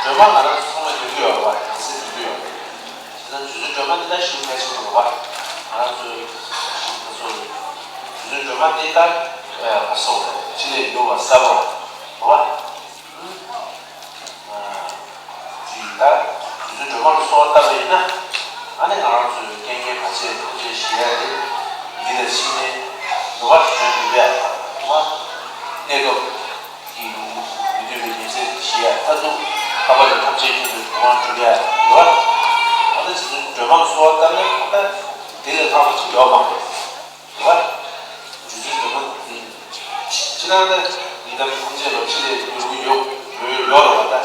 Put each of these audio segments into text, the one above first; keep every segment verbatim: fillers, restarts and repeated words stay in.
སྒྲོལ་མ་ང་རང་ཚོ་ཚང་མ་ཡོད་ཀྱི་ཡོད་རེད་བ། ཡིན་སྲིད་ཡོད་ཀྱི་ཡོད་རེད། བྱས་ཙང་རྗེ་བཙུན་སྒྲོལ་མ་འདི་ད་ཞེ་པོ་གལ་ཆེན་པོ་རེད་བ། ང་རང་ཚོའི་ཞིང་ཁ་ཚོ་རེད། རྗེ་བཙུན་སྒྲོལ་མ་འདི་ད་ག་སོགས་རེད། ཕྱི་ལས་ཡོད་པ་གསར་པ་རེད་བ། ཅིག་ད་རྗེ་བཙུན་སྒྲོལ་མ་ལ་གསོལ་བ་བཏབ་པ་ཡིན་ན། ཨ་ནི་ང་རང་ཚོའི་རྐྱེན་ངན་བར་ཆད་ཐམས་ཅད་ཞི་ཡ་རེད། འདི་ལ་ཕྱིན་ནས་འགྲོ་བ་དོན་སྒྲུབ་ཡ་བ། གནས་སྐབས་ཀྱི་མི་འདོད་པའི་ཉེན་ཚེ་ཞི་ཡ། མཐར་ཐུག་འཕགས་པ་ལས་ཐམས་ཅད་མཁྱེན་པའི་གོ་འཕང་སྒྲུབ་ཡ་རེད་བ། ཨ་ནི་རྗེ་བཙུན་སྒྲོལ་མ་ལ་གསོལ་བ་བཏབ་ན་ད་དེ་ལས་ལྷག་པ་ཅིག་ཡོད་མ་རེད། རེད་བ། རྗེ་བཙུན་སྒྲོལ་མ་དེ། ཕྱི་ནང་ལ་ཡི་དམ་ཐམས་ཅད་ལ་ཕྱི་ལས་ཡོད་ཡོད་ཡོད་རེད་བ། ད་དེ་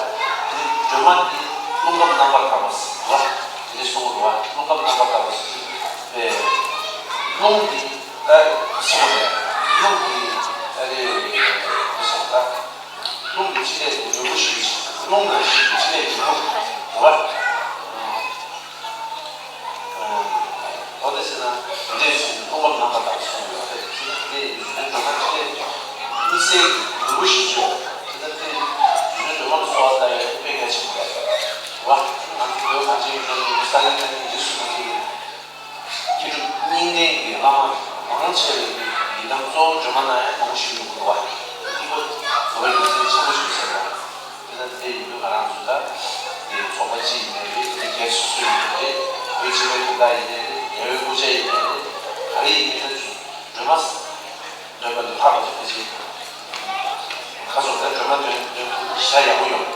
སྒྲོལ་མ་དེ་རླུང་ཁམས་རྣམ་པར་དག་པ་ཟེར་བ། དེ་ནས་གསུངས་རེད་བ། རླུང་ཁམས་རྣམ་པར་དག་པ་ཟེར་དུས་པས། རླུང་དེ་ད་གསུངས་རེད། རླུང་དེ་ད་རེད་གསུངས་ད། རླུང་གི་ཕྱི་ལས་ནོར་བུ་ཞིག་རླུང་ནང་བཞིན་གྱི་ཕྱི་ལས་ཀྱི་རླུང་རེད་བ། འོ་དེ་ཟེར་ན་འདི་འདྲས་ཟེར་ནས་རླུང་ཁམས་རྣམ་པར་དག་པ་གསུངས་ཡོད་རེད། དེ་ནི་འདི་ཡི་གཟུགས་སྒྲོལ་མ་ཁྱེད་དམིགས་བསལ་གྱི་ནོར་བུ་ཞིག་ཡོད། དེ་ལྟར་དེ་ཡི་གཟུགས་སྒྲོལ་མ་ལ་གསོལ་བ་བཏབ་ཡས་དཔེ་གལ་ཆེན་པོ་རེད་བ། ང་ཚོ་བོད་གངས་ཅན་གྱི་ལྗོངས་ནས་ས་ལེ་ཐ་ནི་འདི་སུ་མ་ཁྱེད་མཁས་གྲུབ་གཉིས་ལྡན་གྱི་བླ་མ་མང་ཆེ་བའི་ཡི་དམ་གཙོ་བོ་སྒྲོལ་མ་ན་ཡང་ནོར་བུ་ཞིག་ཡོད་དགོས་བ། འདི་ཁོ་བོད་རྒྱུ་མཚན་ཆེན་པོ་ཞིག་ཟེར་བ། དེ་ལྟར་དེ་ཡིན་དུས་ང་རང་ཚོ་ད་དེ་ཚོགས་པ་སྤྱི་ཡིན་ནའི་རེད། དེ་སྒེར་སོ་སོ་ཡིན་ནའི་རེད། བོད་སྤྱི་པའི་དོན་དག་ཡིན་ནའི་རེད། རྒྱལ་བའི་སྐུ་ཕྱྭ་ཡིན་ནའི་རེད། ག་རེ་ཡིན་ནའི་ད་སྒྲོལ་མ་འདོན་པ་ལས་ལྷག་པ་ཅིག་ཕལ་ཆེར་ཁ་སོགས་ད་སྒྲོལ་མ་འདོན་འདོན་ཐུབ་ན་ཞེ་དྲག་ཡག་པོ་ཡོང་།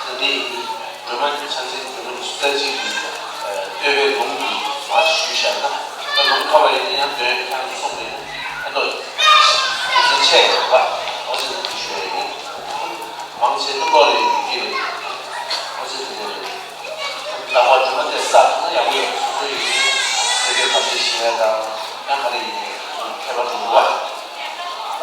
དེ་འདི་ཡིན་དུས་སྒྲོལ་མ་ཕྱག་འཚལ་འདོན་ལུགས་སུ་ལྟ་ཅིག་གིས་བསྟོད་པའི་ལུང་གིས་མར་ཞུས་བཞག་ན། ད་ལུང་ཐོབ་པ་ཡིན་ན་ཡང་འདོན་ཁྱེད་རང་ཚོ་གསུངས་པ་ཡིན་ན་ཨ་མདོ་ཡིན་ཚུལ་ཆེ་བ། འོ་ཅི་ནས་ཞུ་ཡ་ཡིན། མང་ཆེ་ནི་བློ་ལས་ཡོད་ཀྱི་རེད། འོ་ཅི་ནས་རེད། ལག་པ་སྒྲོལ་མ་དེ་བསགས་ཐུབ་ན་ཡག་པོ་ཡོད། སོ་སོ་ཡིན་ནའི་སེ་གོལ་བག་ཆེན་བཞེས་ཡ་དང་ཡང་ག་རེ་ཡིན་ནའི་ཁྱད་པར་འགྲོ་གི་རེད་བ།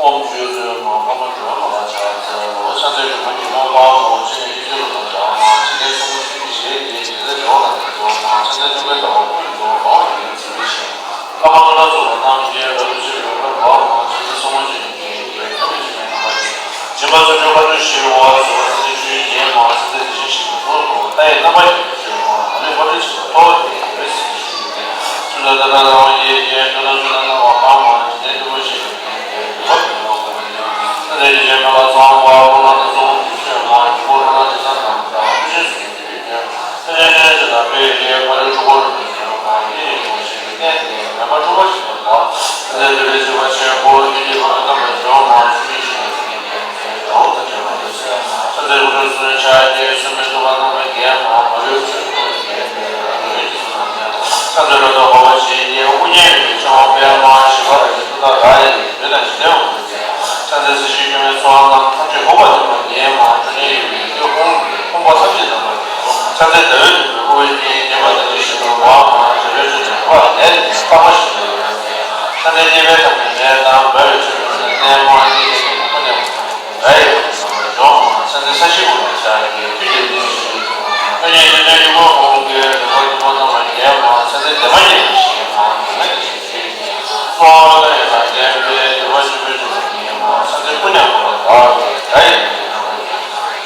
ཨོཾ་ཆོས་ཚུལ་མ་འཕགས་མ་སྒྲོལ་མ་ལ་ཕྱག་འཚལ་ལོ། ཕྱག་འཚལ་སྒྲོལ་མ་ཉོན་མོངས་པ་མོ་ཆེ་ནས་སྐྱེ་ཚུལ་ལ་དང་བྱ་མ་འཇིག་རྟེན་གསུམ་པོ་ཆོས་ཉིད་ཞེས་བརྗོད་ཀྱི་ཚེ་བྱ་བ་ལ་འདི་ཚོ་མ་ཕྱག་འཚལ་སྟོན་པའི་ཟླ་བ་ཀུན་ཏུ་འོང་བའི་ཚིག་ཤིང་། ཀ་མ་ཀ་ལ་སོགས་པ་རྣམས་ཀྱི་རབ་ཏུ་ཕྱིར་རོལ་པའི་བར་མ་ཕྱག་འཚལ་གསུང་མ་ཆོས་ཉིད་ཀྱི་རྒྱལ་ཁམས་ཀྱི་ཞིང་ཁམས་པ་སྟེ། སྦྱིན་པ་སུ་འབྱོར་མཁའ་འགྲོས་ཞི་བ་སོགས་པ་ཚིག་ཆུའི་རྒྱན་མ་ཕྱག་འཚལ་དེ་བཞིན་གཤེགས་པའི་གཟུགས་སུ་ལྟ་ཡི་རྣམ་པ་ཡིས་ཞུ་བ་མ་ལུས་འཕགས་ལུས་ཆེན་པོ་ཐོབ་པ་དེ་རེ་ཞིག་ཞུ་སྟེ། ཚུལ་ལ་ད་ལྟ་རང་དབང་ཡེ་ཤེས་ཀྱི་ལྟ་ཚུལ་རྣམ་པ་གང་མང་འཇིག་རྟེན་ཀུན་པོ་ཞེས་པའི་རྒྱན་དེ་ལུང་བ་དོན་ལ་གོ་མི་ཉན། ལྷ་འདྲེ་ཡི་རྗེ་མི་ལ་ཚངས་པ་ཀུན་ལ་དང་གཙོ་བོ་རྒྱུད་ཆོས་མང་ཡུལ་འཁོར་ལ་དེ་ས་དང་དང་ཀུན་ཤེས་སུ་ཡིན་པའི་རྒྱན། ལྷ་ཆེན་ཆོས་སྲིད་དང་དཔལ་གྱི་མཁའ་འགྲོའི་འཁྲུལ་འཁོར་རིན་པོ་ཆེ་མང་ཡེ་ཡེ་ཡོང་བ་ཞེས་པའི་རྟེན་དེ་མེ་འབར་འཁྲུག་པ་ཞེས་པ་དང་། ལྷ་འདྲེ་ལས་བྱེད་པ་ཆེན་པོ་ཡུལ་གྱི་ལྷ་མོ་རྣམ་པར་འཇོམས་མང་ཆོས་ཉིད་ཞེས་པའི་རྟེན་དེ་དགྲ་བོ་དང་བྲལ་བ་ཡོད་ཚད་ལྷ་འདྲེ་དགུ་ལོ་གསུམ་ཕྱག་རྒྱའི་སྲུང་མའི་ཐུབ་པ་རྣམ་པར་རྒྱལ་མང་མ་ལུས་ཆོས་སྐུ་རྒྱལ་མེད་རང་ཡུལ་གྱི་སོ་ནམ་ཡང་ཕྱག་འཚལ་ལོ་ཏོག་འབར་བ་ཞེས་བརྙེས་དབུ་བརྙེས་པའི་ཆོས་དཔལ་མང་ཞི་བ་ལྷ་གི་ཐུགས་ཐག་ར་ཡི་བོད་དང་འཇིག་རྟེན་དབང་དུ་མཛད། ཕྱག་འཚལ་ས་གཞིའི་སྐྱོན་མེད་ཚོགས་རྣམས་ཐམས་ཅད་འགུགས་པ་ནི་མ་རྒྱལ་མང་འགྲོ་ཉེན་ཡོད་པའི་སྐྱོ་ཕུང་གི་ཕུང་པོ་ཐམས་ཅད་དམ་པར་གྱུར། ཕྱག་འཚལ་ཟླ་འོད་འཛིན་པའི་དབུ་བརྙེས་བརྙེས་པ་དང་བཅས་ཞི་བ་མང་མང་བྱ་བའི་ཆོས་ཉིད་འཕགས་པ་ལས་ལྡན་པའི་སྟོང་པ་ཞིག་ཏུ་ཡོད་ན་ཟེར། ཕྱག་འཚལ་སྐྱེ་བའི་ཐབས་ཀྱི་ནད་དང་འབར་བའི་ཆོས་ཀྱི་ནད་མང་སྐྱེ་ཞིང་ཁོ་ནས་ར་ཡི་བུ་ནམ་པར་འཇོམས་མང་། ཕྱག་འཚལ་ས་གཞི་དབུ་མའི་ཕྱག་རྒྱའི་མཐུ་རྒྱལ་མཚན་ཞེས་བྱ་བའི་ཐུགས་དམ་བསྙེན་གནས་ཆེན་པོའི་དབུ་མ་ཕུང་པོའི་ལུང་པ་ཀུན་པོ་རྣམ་པར་རྒྱལ་མང་། ཕྱག་འཚལ་བདེ་བ་རྒྱས་པའི་ཞིང་མང་འདོད་ལྔ་ཡི་ཞིང་ཆེན་ཉིད། གསོལ་བ་བླ་མེད་དང་ལྡན་པའི་འདུན་པ་ཆེན་པོའི་ཆོས་ཉིད་མང་། ཕྱག་འཚལ་སྐུ་མྱ་ངན་ལས་འདའ་བའི་དགྲ་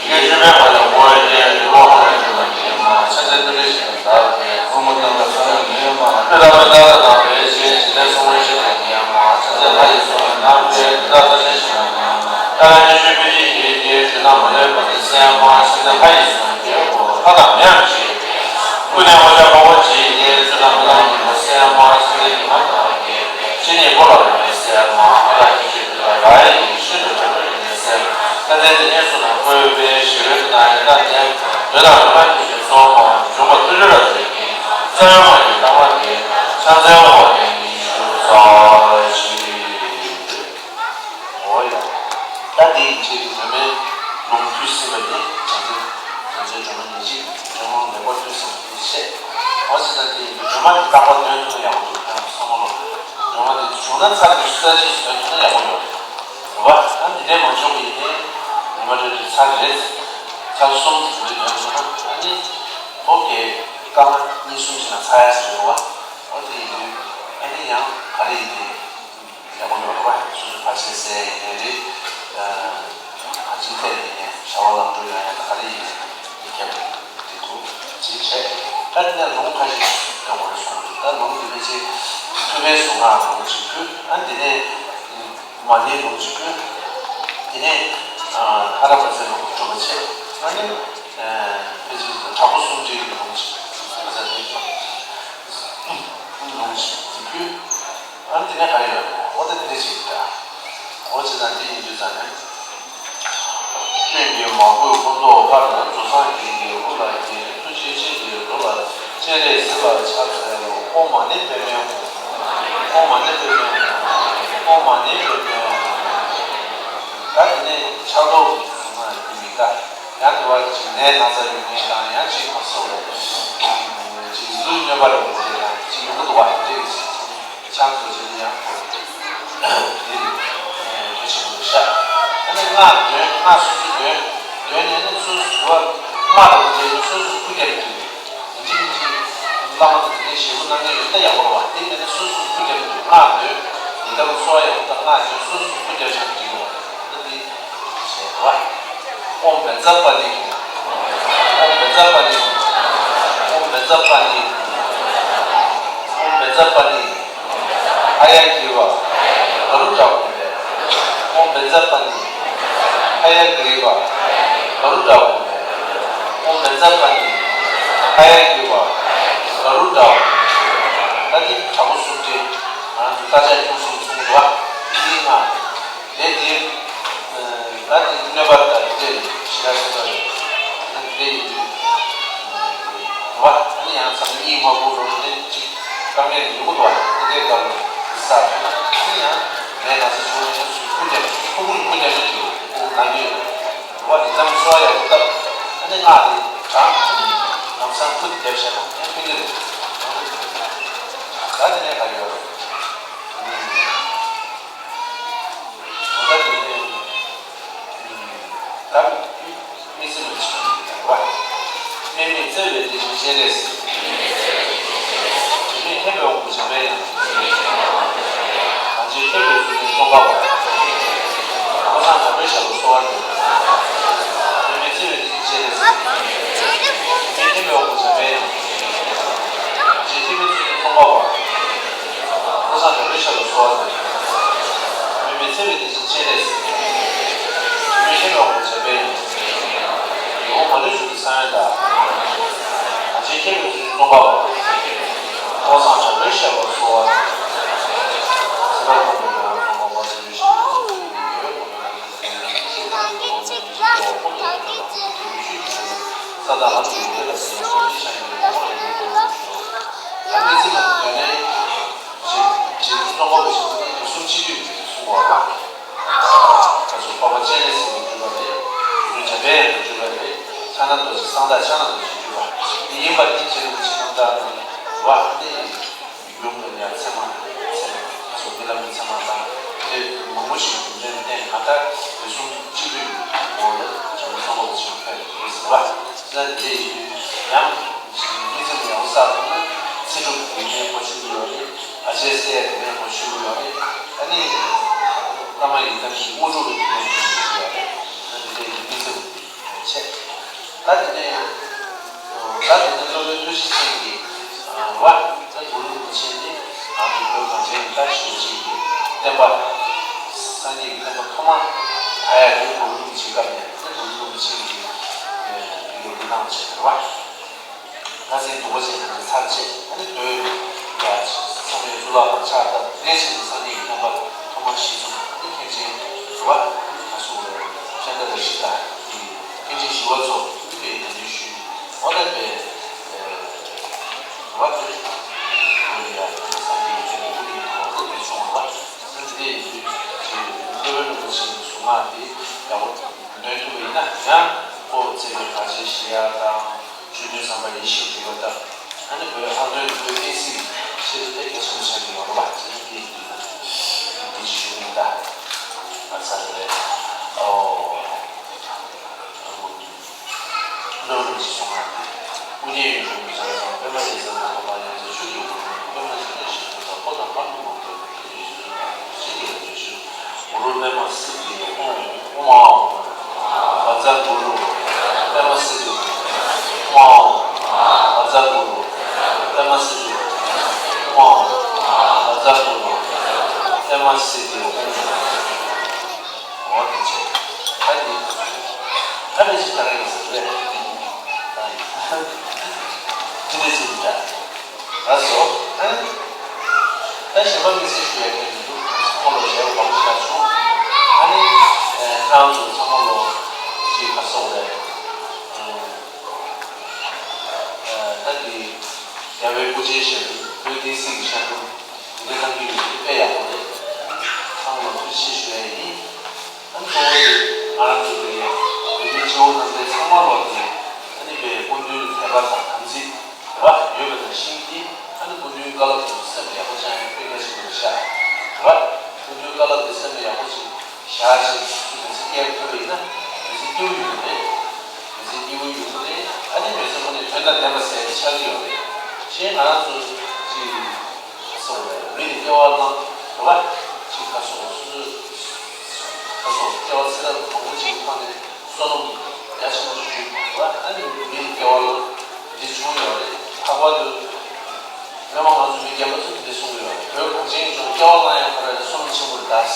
ཡི་ལུས་ཀྱི་རྣམ་པར་རྒྱལ། ཡི་གེ་བཅུ་པའི་ཧ་ལས་འོད་ཀྱི་རི་བོ་ཧ་ལས་སྒྲོལ་མ་ཉིད་མང་། ཕྱག་འཚལ་རྟེན་འབྲེལ་ཞི་བ་དག་པའི་ཕུང་པོ་རྣམ་པར་སངས་རྒྱས་ཉིད་མང་། ལྷོད་ལྷ་མི་རྟག་ལྷ་དང་བས་ཞེས་འཇིག་རྟེན་གསུམ་མགོན་ཞི་བ་ཉིད་མང་། ཕྱག་འཚལ་ལྷ་ཡི་གཟུགས་ལས་རྣམ་པར་རྒྱལ་འདི་དག་རྩ་ཆེན་ཞི་བ་ཉིད་མང་། ལྷ་ལ་བརྙས་བཅོས་པའི་ཡིད་ཀྱིས་བསྒྲིབས་ན་མ་ལུས་བར་དུ་གསལ་མང་། ཕྱག་འཚལ་ལྷ་ཡི་གཟུགས་ལས་སྐྱེ་བོ་ལྷ་དང་མིའམ་ཅི་ཡིན་ཏེ། ཀུན་ནས་འོ་ཞགས་འབར་བ་ཇི་ཡིན་ཏེ། ཚུལ་ལ་མི་ལང་ཉི་མ་གསལ་མང་། ཕྱག་འཚལ་ཉི་མ་དང་བར་གྱི་ཕྱི་ཉིན་པོ་ལ་རོལ་པའི་གསལ་མང་། ཨ་ལ་ཁྱེད་ཀྱི་དུས་ལ་ར་ཡི་ཤིན་ཏུ་དྲག་པོའི་རིག་གནས་གསལ། ཕྱག་འཚལ་འདི་ཉིད་གསུང་ན་བཀོད་པའི་ཞི་བའི་མཐུ་དང་ཡང་དག་ལྡན། འདོད་དང་ལོངས་སྤྱོད་ཀྱི་ཚོགས་མང་། འབྱུང་བ་ཐུགས་རྗེ་རབ་མཛད་ཀྱི། རྩ་བའི་དབང་གི་བླ་མ་དེ། ཕྱག་འཚལ་དབང་ལྡན་ཉི་ཤུ་རྩ་གཅིག་འོ་ཡ། ད་འདི་ཡིན་ཆེད་དུ་སྒྲོལ་མའི་ལུང་ཕུལ་ཟིན་པ་ནི་བྱང་ཆུབ་བྱང་ཆུབ་སྒྲོལ་མ་ཉེར་གཅིག་སྒྲོལ་མ་མེ་འབར་ཐོད་ཟིན་པ་དེ་བཤད། འོ་ཟེར་ན་དེ་ཡིན་དུས་སྒྲོལ་མ་དེ་རྟག་པར་འདོན་ཐུབ་ན་ཡག་པོ་འདུག་ཁྱེད་རང་ཚོ་བསམ་བློ་ལ། སྒྲོལ་མ་དེ་བྱུང་ན་ཚར་དུས་སུ་ཚར་གཅིག་འདོན་ཐུབ་ན་ཡག་པོ་ཡོད་རེད་བ། ཨ་འདི་འདྲའི་མ་བྱུང་བ་ཡིན་ནའི་ཉི་མ་རེ་རེ་ཚར་རེ་ཚར་གསུམ་དེ་འདྲ་འདོན་ཐུབ་ན་ཨ་ནི་ཨོ་ཀེ་སྐར་མ་གཉིས་གསུམ་ཞིག་ན་ཚར་ཡ་ཟེར་རེད་བ། འོ་དེ་ཡིན་དུས་ཨ་ནི་ཡང་ག་རེ་ཡིན་ཏེ། ཡག་པོ་ཡོད་རེད་བ། སོ་སོའི་ཕར་ཆེར་གསལ་ཡིན་ནའི་རེད། གང་ཅིའི་ཐད་ནས་ཡིན་ནའི་བྱ་བ་ལམ་འགྲོ་ཡོང་ཡ་ད་ག་རེ་ཡིན་ནའི་ ཀྱང་དེ་འདུག་ཅེས་བྱས། ད་དེ་ནས་ལུང་ཁ་ཤས་ཀྱང་འོར་སོང་། ད་ལུང་དེ་ནས་ཅིག་ཐུབ་པའི་གཟུངས་སྔགས་ལུང་ཅིག་ཕུལ། ཨ་དེ་ནས་མ་ཎིའི་ལུང་ཅིག་ཕུལ། དེ་ནས་ཨ་ར་པ་ཚེ་ལུང་གྲུབ་པ་བྱས། ཨ་ནི་ཕལ་ཆེར་དྲག་པོ་སུམ་བརྒྱའི་ལུང་ཅིག་ཕུལ། ཨ་ཙ་དེ་ལུང་ཅིག་ཕུལ། ཨ་ནི་དེ་ནས་ག་རེ་ཡོད་རེད། འོ་ད་དེ་འདྲ་ཞིག་རེད། འོ་ཅི་ད་འདི་ཡིན་དུས་ཙང་ནས། སྤྱོད་ཀྱི་མ་གོས་སྐུ་མདོག་དཀར། རྫོགས་སངས་རྒྱས་ཀྱི་དབུ་ལ་བརྒྱན། ཐུགས་རྗེ་ཆེན་པོའི་གདུགས་ལ་སྤྱན་རས་གཟིགས་ལ་ཕྱག་འཚལ་ལོ། ཨོཾ་མ་ཎི་པདྨེ་ཧཱུྃ། ཨོཾ་མ་ཎི་པདྨེ་ཧཱུྃ། ཨོཾ་མ་ཎི་པདྨེ་ཧཱུྃ། ད་དེ་ནས་ཕྱག་རྡོར་གཟུངས་སྔགས་ཀྱི་མི་ད། ཡང་དེ་བ་ཅིག་ནད་ན་ཚ་ཡོད་མཁན་དང་ཡང་ཅིག་ག་སོགས་ལ་ཅིག་ལུས་གནོད་པ་རེ་བ་དེ་དང་ཅིག་ཡོང་གི་འདུག་བ། དེ་འདྲ་ཡོད་ཅིག་ཕྱག་རྡོར་རྗེ་ཡང་དེ་གལ་ཆེན་པོ་བཞག་ཨ་ནི་སྔགས་འདོན། སྔགས་སོ་སོ་འདོན། འདོན་ནས་ནི་སོ་སོ་སྒྲུབ་པ། སྔགས་དང་འདོན་ནས་སོ་སོ་སྐུ་རྒྱབ་འདུག་ཡིན་གཅིག་མིན་གཅིག་བླ་མ་དང་དེ་འདྲའི་ཞེ་པོ་གནང་མཁན་ཡོད་ན་ཡག་པོ་རེད་བ། དེ་མེད་ན་སོ་སོ་སྐུ་རྒྱབ་འདུག་སྔགས་འདོན། ཡི་དམ་གསོལ་བ་ཡག་པོ་དང་སྔགས་འདོན། སོ་སོ་སྐུ་རྒྱབ་བཞག་འགྲིག་གི་རེད་བ། ད་འདི་བྱས་རེད་བ། ཨོཾ་བཛྲ་པཱ་ཎི། ཨོཾ་བཛྲ་པཱ་ཎི། ཨོཾ་བཛྲ་པཱ་ཎི། ཨོཾ་བཛྲ་པཱ་ཎི། ཧ་ཡ་གི་རུ་ཏྲ་ཧཱུྃ་ཕཊ། ཨོཾ་བཛྲ་པཱ་ཎི། ཧ་ཡ་གི་རུ་ཏྲ་ཧཱུྃ་ཕཊ། ཨོཾ་བཛྲ་པཱ་ཎི། ཧ་ཡ་གི་རུ་ཏྲ་ཧཱུྃ་ཕཊ། ད་འདི་དྲག་པོ་སུམ་བརྒྱ། ང་ཚོ་རྟ་ལྕག་ཁྱུང་གསུམ་གསུམ་འདུག་བ། འདི་ལྔ། དེ་འདི། ད་འདི་གནོད་པ་དང་འདི་ཞི་ར་ཞི་ར་རེད། ད་འདི་ཡིན་དུས། རེད་བ། ཨ་ནི་ཡང་མཚམས་གཉིད་མ་ཁུག་རོགས་དེ་གཅིག་དཀའ་ངལ་ཡོང་གི་འདུག་བ། དེ་འདྲའི་སྐབས་ལ་ས་ཨ་ནི་ཡང་ནད་ན་ཚ་བྱུང་ན་ཡང་སུས་སྐུ་རྒྱབ་སྐུ་ཁུག་སྐུ་རྒྱབ་ནས་འགྲིག་སྐུ་ཁུག་ནང་གི་རེད་བ། ཡི་དམ་གསོལ་བ་ཡག་པོ་བཏབ། ཨ་ནི་སྔགས་དེ་བགྲངས། ཨ་ནི་ལམ་སང་ཁུ་དེ་རྒྱབ་བྱས་ན་ཡང་ཕན་གྱི་རེད། ད་དེ་ནས་ག་ཡོད་རེད། ད་དེ་ནས་ད་དམིགས་བརྩེ་མ་བྱེད་པ་ཡིན་པ། དམིགས་མེད་བརྩེ་བའི་དེ་བཞིན་སྤྱན་རས་གཟིགས། དྲི་མེད་མཁྱེན་པའི་དབང་པོ་འཇམ་པའི་དབྱངས། གང་ཆེ་མཁྱེན་པའི་ཚུལ་ཁྲིམས་ཙོང་ཁ་པ། ཀུན་བཟང་དྲག་པོའི་ཞབས་ལ་གསོལ་བ་འདེབས། དྲི་མེད་བརྩེ་བའི་དེ་བཞིན་སྤྱན་རས་གཟིགས། དྲི་མེད་མཁྱེན་པའི་དབང་པོ་འཇམ་པའི་དབྱངས། གང་ཆེ་མཁྱེན་པའི་ཚུལ་ཁྲིམས་ཙོང་ཁ་པ། ཀུན་བཟང་དྲག་པོའི་ཞབས་ལ་གསོལ་བ་འདེབས། དྲི་མེད་བརྩེ་བའི་དེ་བཞིན་སྤྱན་རས་གཟིགས། དྲི་མེད་མཁྱེན་པའི་དབང་པོ་འཇམ་པའི་དབྱངས། ཉོན་མོངས་མ་ལུས་སྤྱོད་པའི་སངས་རྒྱས་དང་། གང་ཆེ་མཁྱེན་པའི་ཚུལ་ཁྲིམས་ཙོང་ཁ་པ། ཀུན་བཟང་དྲག་པོའི་ཞབས་ལ་གསོལ་བ་འདེབས། ཚེ་རབས་ཀུན་ཏུ་ཉོན་མོངས་པ་སེལ་བའི་ཕྱིར། ས་དང་ལམ་གྱི་ཡོན་ཏན་ལ་བརྩོན་ཞིང་ཤེས་བྱ་ཡི་ཡོན་ཏན་ལ་བརྩོན་ཞིང་། ད་མི་ཚེ་ལ་དོན་ནི། རྗེ་རྗེ་བཙུན་ཙོང་ཁ་པ་ཆེན་པོ་ནི་རིགས་གསུམ་སྤྱི་འདུས་ཀྱི་གསུང་བ་ལ། ད་ཚོ་འཕགས་པ་སྤྱན་རས་གཟིགས་ཀྱི་སྤྲུལ་པ་རེད། རྗེ་བཙུན་འཇམ་དཔལ་དབྱངས་ཀྱི་སྤྲུལ་པ་རེད། ཕྱག་ན་རྡོ་རྗེ་གསང་བདག་ཕྱག་ན་རྡོ་རྗེའི་སྤྲུལ་པ། འདི་ཡིན་པ་འདི་རྗེ་རིན་པོ་ཆེ་རྣམ་ཐར་ནང་ལ་ནི། ཡུམ་ལ་ཡང་ཚད་མ་ཚད་མ་ད་སོགས་རྨི་ལམ་གྱི་ཚད་མ་དང་དེ་མང་པོ་ཞིག་རྒྱུ་མཚན་བསྟན། གང་ལྟར་དེ་གསུམ་གཅིག་པུའི་ངོ་བོ་ལ་བྱང་ཆུབ་སེམས་དཔའ་པོ་ཆེན་པོ་ཕེབས་པ་རེད་ཟེར་བ། ད་དེ་འདྲ་ཡིན་དུས་ཡང་དམིགས་བརྩེ་ཡག་པོ་བསགས་ཐུབ་ན་ཚེ་སྒྲུབ་ཀྱི་ནི་གོ་ཆོད་ཀྱི་ཡོད་རེད། བར་ཆད་སེལ་ཡག་གི་ནི་གོ་ཆོད་ཀྱི་ཡོད་རེད། ཨ་ནི་བླ་མ་ཡི་དམ་གྱི་དངོས་གྲུབ་ལ་གོ་ཆོད་ཀྱི་ཡོད་རེད། ད་དེ་འདྲ་ཡིན་དུས་དམིགས་བརྩེ་ཡག་པོ་བྱེད། ད་དེ་ནས། ད་དེ་ནས་སློབ་དཔོན་ཐུགས་རྗེ་ཅན་གྱིས། རེད་བ། ད་གུ་རུ་རིན་པོ་ཆེ་ནི། ང་ཚོ་བོད་གངས་ཅན་གྱི་ལྷ་ཞེ་པོ་ཅིག་གི་བསྟན་པ། སངས་རྒྱས་ཀྱི་བསྟན་པ་ཐོག་མ་དར་ཡག་དེ་གུ་རུ་རིན་པོ་ཆེའི་སྐབས་ནས་ད་གུ་རུ་རིན་པོ་ཆེ་གིས། ཨེ། ཕྱི་ལོགས་ལ་གནང་བྱས་རེད་བ། ལྷ་སའི་གདུགས་པ་ཅན་ནང་ཚར་བྱས། ཨ་ནི་བོད་ལ་ཚང་མའི་གཙུག་ལག་ཁང་ཕྱག་བཏབ། དེ་ནས་བྱས་ནས་སངས་རྒྱས་ཀྱི་བསྟན་པ་ཐོག་མར་གཞི་བཙུགས། ཨ་ནི་མཁན་ཆེན་རེད་བ། ཨ་ནི་ད་སོ་ལ་ཕྱག་ན་རྡོ་རྗེ་དང་དེ་མཁན་ཆེན་ཞི་བ་འཚོ་དེ་གདན་འདྲེན་ཞུས། འོ་ད་དེ་རེད་བ། དེ་བོད་ལ་ཡ་སངས་རྒྱས་ཀྱི་བསྟན་པ་དབུ་བརྙེས་ཐོག་འོ་ད་དེ་བྱུང་བ་རེད་བ། ཨ་ནི་དེ་ཡིན་དུས་ཀྱི་སློབ་དཔོན་རིན་པོ་ཆེའི་གཟུངས་སྔགས་དེ་ཡག་པོ་འདོན་ཐུབ་པ་ཡིན་ན་ཡང་ཁོ་བརྩེ་བའི་གར་བྱེད་ཞི་ཡག་དང་། ཆོས་དོན་བསམ་པ་ཡེ་ཤེས་སྒྲུབ་པ་དང་། ཨ་ནི་བོད་ལྷག་དོན་བོད་བསྟན་སྲིད་ཆེད་དུ་དེ་གལ་ཆེན་པོ་ཆགས་ཀྱི་ཡོད་རེད་བ། ཅེས་ནི་དེ་ཡིན་ན་འདི་ཅི་ཞུ་ཡིན་ད། ཨ་ཚ་རེད། ཨོ། ཨ་མོ། བློ་རིག་གཞི་བྱུང་བ་སྟེ། དབུ་རྒྱན་ཡོད་དྲུག་མི་ཆགས་ཤིང་། པདྨ་འབྱེད་མཛད་དང་པདྨ་ཉམས་མཛད་ཆོས་ཀྱི་འཁོར་ལོ། པདྨ་འབྱུང་གནས་ཞེས་པ་དང་། འཁོར་དང་ལྷ་མོ་མང་པོས་ཐུགས་རྗེ་ཆེན་པོས་བརྗོད་ཤིང་། གུ་རུ་པདྨ་སིདྡྷི་ཧཱུྃ། ཨོཾ་ཨཱཿཧཱུྃ། བཛྲ་གུ་རུ་པདྨ་སིདྡྷི་ཧཱུྃ། སྲིད་དེ་འོ་ཁ་ནས་འོ་དེ་ཚོ་ཨ་ནི་ཨ་ནི་ཅི་ད་རེད་ཟེར་རེད། ཨ་ནི་དེ་འདྲ་ཞིག་འདྲ། ལགས་སོ། ཨ་ནི་ད་གཞན་པ་དམིགས་བསལ་ཞུ་ཡ་གང་ཡིན་འདུག་ཚང་མ་ལོ་ཞེ་པོ་མང་པོ་ཞིག་བྱུང་། ཨ་ནི་ཁྱེད་རང་ཚོ་ཚང་མ་ལོ་ཅིག་ག་སོགས་རེད། ད་འདི་རྒྱལ་བའི་སྐུ་ཕྱྭའི་ཞབས་དྲུང་བོད་བསྟན་སྲིད་ཀྱི་ཞབས་དྲུང་འདི་འདྲ་གནང་གི་ཡོད་དེ་དཔེ་ཡག་པོ་རེད། ཚང་མ་ལ་ཐུགས་རྗེ་ཆེ་ཞུ་ཡ་ཡིན། ཨ་ནི་གཙོ་བོ་དེ་ང་རང་ཚོ་གི་བོད་མི་སྤྱི་བོ་རྣམ་པའི་ཚང་མ་ལོ་དེ་ཨ་ནི་དཔེ་སྐུ་མདུན་དད་པ་དང་དམ་ཚིག་རེད་བ་ཡོད་པ་ནང་བཞིན་གྱི་ཨ་ནི་སྐུ་མདུན་བཀའ་སློབ་དེ་ཚོ་སེམས་ལ་ཡག་པོ་བཅངས་ཡ་དཔེ་གལ་ཆེན་པོ་རེད་ཤག་རེད་བ། སྐུ་མདུན་བཀའ་སློབ་དེ་སེམས་ལ་ཡག་པོ་ཅིག་བཞག་ཅིག་མི་ཚེ་སྐྱེལ་ཐུབ་པ་ཡིན་ན་མི་ཚེ་སྐྱིད་པོ་ཡོང་གི་རེད། མི་ཚེ་སྐྱིད་པོ་ཡོང་གི་རེད། ཨ་ནི་མི་ཚེ་དངོས་གནས་དོན་དང་ལྡན་པ་ཟེར་ཡ་དེ་ཆགས་ཀྱི་ཡོད་རེད། གཞན་ང་རང་ཚོ་ཅིག་ཁ་སོག་རེད་མི་ལ་སྐྱེ་བ་བླངས་རེད་བ། ཅིག་ཁ་སོག་སོ་སོའི་ཁ་སོག་སྐྱེ་བ་ཚེ་རབས་མང་པོ་ཅིག་ཐོག་ནས་བསོད་ནམས་རྒྱ་ཆེན་པོ་ཞིག་བསྒྲུབས་རེད་བ། ཨ་ནི་མི་ལ་སྐྱེ་བ་བླངས་འདི་བྱུང་ཡོད་རེད། ལྷག་པར་དུ། སྔོན་མ་ང་ཚོ་མི་རྒན་པ་ཚོས་འདི་གསུང་གི་ཡོད་རེད། བོད་གངས་ཅན་གྱི་ལྗོངས་སྐྱེ་བ་བླངས་ཡག་ཁོ་རང་ལ་བསོད་ནམས་ཆེན་པོ་རེད་ད།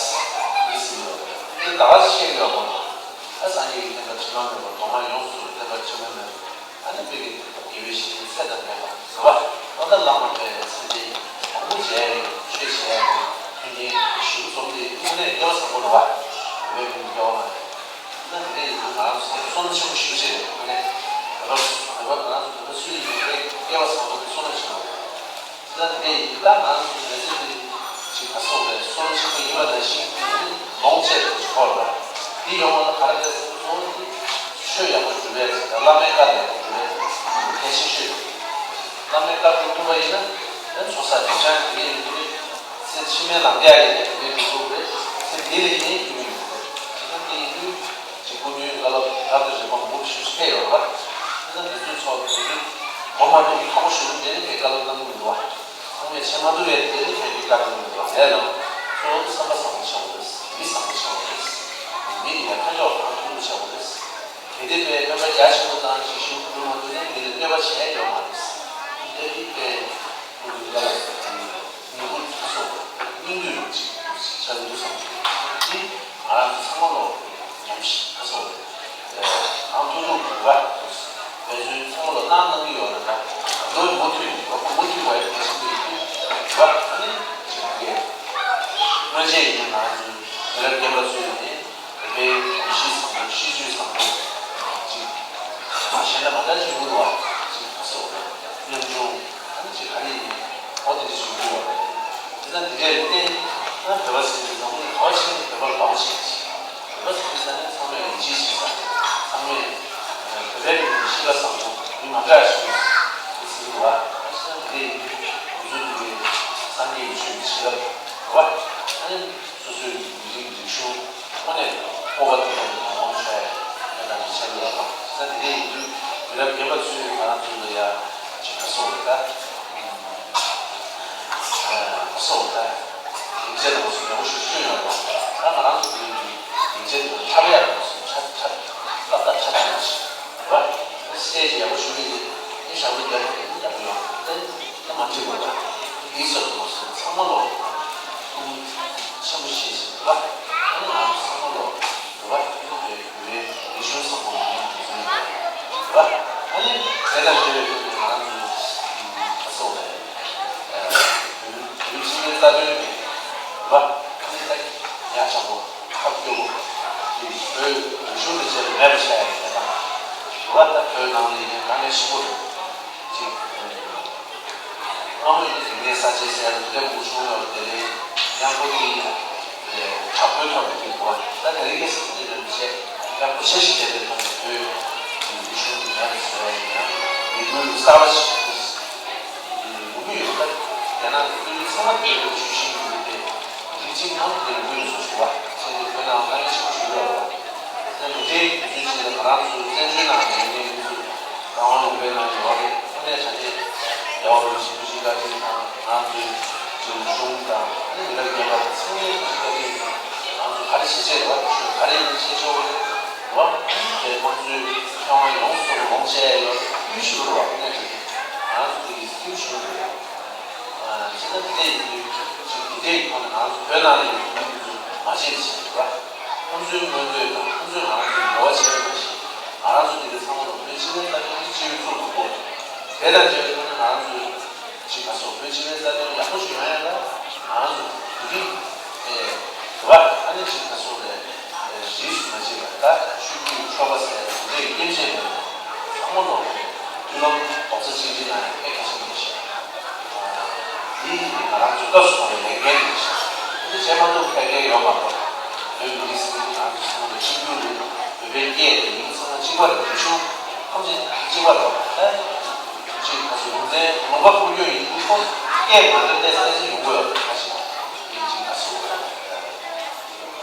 འདི་ཟེར་གྱི་ཡོད་རེད། འདི་ད་ག་ཟེ་བཤད་ཀྱི་ཡོད་མ་རེད། ད་སངས་རྒྱས་ཀྱི་བསྟན་པ་དྲི་མ་མེད་པ་མདོ་སྔགས་ཡོངས་སུ་རྫོགས་པའི་བསྟན་པ་དྲི་མ་མེད་པ། ཨ་ནི་བོད་ཀྱི་དགེ་བའི་བཤེས་གཉེན་ཚད་དང་ལྡན་པ་ཟེར་བ། ཨོ་ད་བླ་མ་དཔེ་མཚན་ཅན་དང་པོ་མཇལ་ཡག་ཆོས་བྱེད་ཡག་གི་མཐུན་རྐྱེན་ཞིག་འཛོམས་ཏེ་དངོས་གནས་སྐལ་བ་བཟང་པོ་རེད་བ། བོད་ཀྱི་སྐྱེ་བ་བླངས་ཡག་ད་དེ་འདྲ་ཡིན་དུས་ང་རང་ཚོ་བསོད་ནམས་ཆེན་པོ་ཞེ་པོ་ཅིག་རེད། དངོས་གནས་བོད་པ་བོད་པ་ང་རང་ཚོ་བོད་པ་སུ་ཡིན་ནའི་སྐལ་བ་བཟང་པོ་དེ་བསོད་ནམས་ཆེན་པོ་རེད། ད་དེ་འདྲ་ཡིན་དུས་ད་ང་རང་ཚོ་མི་ཚེ་འདི་ཅིག་ག་སོགས་རེད། བསོད་ནམས་ཆེན་པོ་ཡིན་པ་ནང་བཞིན་དེ་ནི་ལོངས་སྤྱད་དེ་ཅིག་ཐོག་ལ་འདི་ཡོང་བ་ལ་ག་རེ་རེད་ཟེར་ན་གཙོ་བོ་དེ་ཆོས་ཡག་པོ་སྒྲུབ་ཡག་ཅིག་དང་བླ་མའི་བཀའ་ལ་ཡག་པོ་སྒྲུབ་ཡག་ཅིག་གལ་ཆེ་ཤོས་རེད། བླ་མའི་བཀའ་སྒྲུབ་ཐུབ་པ་ཡིན་ན་ཡང་ཚོགས་བསགས་སྒྲིབ་སྦྱང་དེ་འདྲ་ཡིན་དུས་ཚེ་ཕྱི་མའི་ལམ་ཁ་ཡིན་ནའི་དེ་འདྲའི་འགྲོ་ཐུབ་རེད། ཚེ་འདི་ལ་ཡིན་ནའི་སྐྱིད་པོ་ཡོང་གི་རེད། བྱས་ཙང་དེ་ཡིན་དུས་ཅིག་སྐུ་མདུན་བཀའ་སློབ་ད་ལྟ་རིམ་པ་མང་པོ་ཞིག་ཕེབས་ཡོད་རེད་བ། བྱས་ཙང་འདི་ཚོའི་ཚོགས་འདི་ཚོའི་གོ་མ་ཐུབ་ཁག་པོ་ཞེ་པོ་འདི་ནི་ཕར་བཀའ་སློབ་གནང་གི་མི་འདུག་བ། ཚང་མས་བྱེད་མ་ཐུབ་པའི་འདི་ནི་ཕར་ཕར་བཀའ་སློབ་གནང་གི་འདུག་བ། ལས་ལ་གཙོ་བོ་བསམ་པ་བཟང་པོ་ཆགས་དགོས་རེད། མི་བཟང་པོ་ཆགས་དགོས་རེད། མི་ཡི་ལས་ཐ་ཆོག་གང་ཐུབ་ཐུབ་ཆགས་དགོས་རེད། གལ་ཏེ་དཔེ་སྨོན་པ་རྒྱ་ཆེན་པོ་དང་ཅིག་ཞིག་སྒྲུབ་མ་ཐུབ་ན་མི་ལ་གནོད་པ་བྱེད་ཡ་ཡོད་མ་རེད། དེ་འདི་དཔེ་སྐུ་མདུན་བཀའ་སློབ་ཉིན་གུང་ཚོགས་སྙིང་བསྡུས་རུ་ཅིག་ཆགས་ཀྱི་འདུག་བསམ་གྱི་འདུག་ང་རང་ཚོ་ཚང་མ་ལོ་ཉམས་ཞིབ་ཁ་སོགས་རེད། ཨང་ཐུག་ཐུག་དགོས་པ་འབད་བརྩོན་ཚང་མ་ལོ་གནང་གནང་གི་ཡོད་རེད་ད། ང་ཚོ་མུ་མཐུད་ནས་ང་ཚོ་མུ་མཐུད་པ་ཡིན་གལ་ཆེན་པོ་ཡིན་དུས་རེད་བ། ཨ་ནི་ཅིག་དགོས་སྔོན་ཆད་ཡིན་ན་ང་ཚོའི་མི་རབས་རྒན་པ་ཚོས་ནི་བོད་པའི་གོམས་གཤིས་བཟང་པོ་གཤིས་རྒྱུད་བཟང་པོ་ཅིག་གཞན་ལ་མ་འདྲ་ཅིག་ཡོད་རེད་བ། ཅིག་ཁ་སོགས་རེད། ཉམ་ཆུང་ཨ་ནི་ཅིག་ག་རེ་ཡིན་ནའི་འོ་དེ་འདྲ་ཞིག་ཡོད་རེད། དེ་ལྟར་འདི་འདྲའི་བརྟེན་ན་བོད་པ་ཟེར་དུས་ནམ་རྒྱུན་ག་བ་ཕྱིན་ནས་བོད་པ་ལ་དགའ་པོ་བྱེད་ཀྱི། བོད་པ་ཟེར་དུས་ས་ནས་ཚང་མས་ཡིད་ཆེས་བྱེད་ས། ཚང་མས་བོད་པའི་མི་གཤིས་ཀ་བཟང་པོ་མི་མ་འདྲ་ཞིག་ཡོད་ཟེར་གྱི་འདུག་བ། ཨ་ཅེ་ན་འདི་འདྲའི་ཡིན་དུས་ང་ཚོའི་འདི་གའི་སངས་རྒྱས་ཀྱི་ཆོས་ཀྱི་བྱིན་རླབས་རེད་བ། ཨ་ནི་སོ་སོའི་མི་རིགས་རིག་གཞུང་དངོས་གནས་སྤོབས་པ་དང་ལྡན་པའི་ངང་ལོངས་སྤྱོད་ཡ་ད་མི་ཆགས་ཡོད་རེད་བ། ཨ་ཅེ་ན་འདི་འདྲའི་ཡིན་དུས་མི་རབས་རྒན་པ་ཚོས་ང་རང་ཚོ་ལ་ཡ་ཅིག་ཁ་སོགས་རེད་ད། ཨ་སོགས་ད། སྡིངས་ཆ་དང་པོ་སུ་མང་པོ་ཞིག་བསྐྲུན་ཡོད་རེད་བ། ད་ང་རང་ཚོ་བོད་ཀྱི་སྡིངས་ཆ་དེ་ཚོ་ཁྱབ་ཡག་དང་སུ་ཁྱབ་ཁྱབ་ཏག་ཏག་ཁྱབ་ཐུབ་ཀྱི་རེད་བ། སེ་ཅིག་ཡག་པོ་ཞུ་གི་ཡིན། ཨེ་ཞང་པོའི་རྒྱལ་པོ་དེ་ནི་ཡག་པོ་ཡོད་དེ་ད་མ་འགྲིག་པ་རེད། དེའི་ཚབ་ཏུ་མ་སོང་ཚང་མ་ལོ་ཐུགས་ཆེན་པོ་བཞེས་ཤིག་རེད་བ། ཨ་ནི་ང་ཚོ་ཚང་མ་ལོ། རེད་བ། ཨ་ནི་བོད་ཀྱི་རིག་གཞུང་བཟང་པོ་མང་པོ་འཛིན་ཡོད་རེད་བ། ཨ་ནི་དེ་དང་འབྲེལ་བའི་ཐོག་ནས་ང་རང་ཚོའི་ཁ་སོགས་ལས་བོད་རིགས་ཚོགས་པའི་རྩ་དོན་རེད་བ། ཨ་ནི་ད་ཡ་ཆགས་པོ་ཐབས་སྐྱོ་པོ་ཅིག་བོད་རིག་གཞུང་དང་བཅས་པ་མེད་པ་བྱ་ཡ་གི་གནས་སྟངས་རེད་བ། ད་བོད་ནང་ལ་ཡིན་ནའི་དཀའ་ངལ་ཆེན་པོ་རེད་ཅིག་སྔ་མོ་ཡིན་ན་རིག་གནས་གསར་བརྗེ་ཟེར་ཡ་དེ་འདྲ་མང་པོ་བྱུང་ཡོད་རེད། དེ་ལས་ཡང་སྒོ་དེ་ཡིན་ན་དྲག་པོའི་ཐོག་ནས་སྐྱོད་དགོས་པ། ད་དེ་རིང་ཁ་སང་དེ་འདྲ་མི་བྱེད། ཡང་སྒོ་ཆེ་ཞིག་ལྡན་པའི་ཐོག་ནས་བོད་ཀྱི་རིག་གཞུང་གི་ཉམས་སུ་བཟོ་བ་ཡིན་ན་ཡིག་སྒོའི་ལུགས་གསར་པ་ཞིག་ཡོང་གི་ཡོད། ད་དེ་ན་སྐུ་ཚེ་ཚང་མ་དེ་ལ་ཇུས་གཞི་ཡོད་དེ་རིགས་གཅིག་མང་དུ་དེ་ལ་ངོས་ནས་བཟོ་ཞུ་བ་བྱས་ཏེ་བོད་ནང་དཀའ་ངལ་ཆེན་པོ་ཞིག་ཡོད་རེད་བ། ད་དེ་འདྲའི་དུས་ཚོད་ཅིག་ལ་ང་རང་ཚོའི་བཙན་བྱོལ་ནང་ཡོད་མཁན་མི་ཚོ་རང་དབང་ལུང་པའི་ནང་ཡོད་རེད། དངོས་གནས་དྲང་གནས་རྒྱལ་བ་རིན་པོ་ཆེ་སྐུ་ཕྱྭའི་བཀའ་དྲིན་དང་ང་ཚོའི་གཞུང་དང་ཨ་ནི་མི་རབས་རྒན་པ་ཚང་མའི་སྐུ་ཕྱྭའི་བཀའ་དྲིན། ང་ཚོ་ག་རེ་བྱེད་བྱེད་རེད་བ། ཆོས་ག་རེ་ཡིན་བྱེད་ཆོག་རེད་བ། དེ་དམངས་གཙོའི་ཁེ་དབང་ཡོངས་སུ་ལོངས་སྤྱད་ཡོད་སྐུལ་ཞུ་རུ་བ་དངོས་གནས་དྲང་གནས་ང་ཚོ་དེ་གི་སྐུལ་ཞུ་རུ་རེད། ད་དེ་འདྲ་ཡིན་དུས་ཅིག་དེ་འདྲའི་ཐོག་ནས་ང་ཚོ་བོད་ནང་ལ་ཡོད་པའི་མི་དེ་ཚོ་མ་བརྗེད་ཅིག་རེད་པ། ཁོང་ཚོའི་མངོན་འདོད་དང་ཁོང་ཚོས་ང་རང་ཚོའི་འབྲེལ་བ་བྱས་པ་ནང་བཞིན་ང་རང་ཚོ་འདི་ག་ཚང་མ་ལ་བོད་སྤྱི་པའི་རྩ་དོན་གྱི་སྤྱི་པའི་གཙུག་ཏུ་བཀུར། དེ་དང་འབྲེལ་བའི་ཐོག་ནས་ང་རང་ཚོའི་ཅིག་ག་སོགས་བོད་སྤྱི་པའི་རྩ་དོན་ཡག་པོ་ཞིག་ཡོང་ཡ་ལ་ང་རང་ཚོ་བོད་རིགས་ཨེ་རེད་པ། ཨ་ནི་ཅིག་ག་སོགས་རེད། རིས་སུ་མ་ཆད་པར་ད་ཆོས་བརྒྱུད་ཆོལ་ཁ་ཟེར་དེ་འདྲའི་དབྱེ་འབྱེད་མེད་པར་ཚང་མ་ལོག་མཐུན་ལམ་རྡོག་རྩ་གཅིག་སྒྲིལ་གནང་ཡ་དེ་གལ་ཆེན་པོ་རེད་ཤག་འདི་ང་རང་ཚོའི་སྐབས་སུ་མ་བའི་ལས་འགན་རེད་ཤག་འདི་བྱས་མ་ཐུབ་ཕལ་སྐད་ཡོད་མ་རེད། བོད་མི་རིགས་ཟེར་མཁན་ང་ཚོ་ཚང་མ་གཅིག་གྱུར་རེད། བོད་པའི་སྐད་དེ་མིང་ཚང་མ་གཅིག་པ་རེད། རིག་གཞུང་ཐམས་ཅད་གཅིག་པ་རེད། ད་ཅིག་ག་ཚོད་ལུང་ཚན་ལུང་པ་ཁུར་རྒྱུ་ཡིན་དུས་ཁོ་སྐད་མ་འདྲ་ཏོག་ཙམ་ཡོང་གི་ཡོད་རེད། ཁ་ཤས་ཅིག་ག་ཚོད་རེད།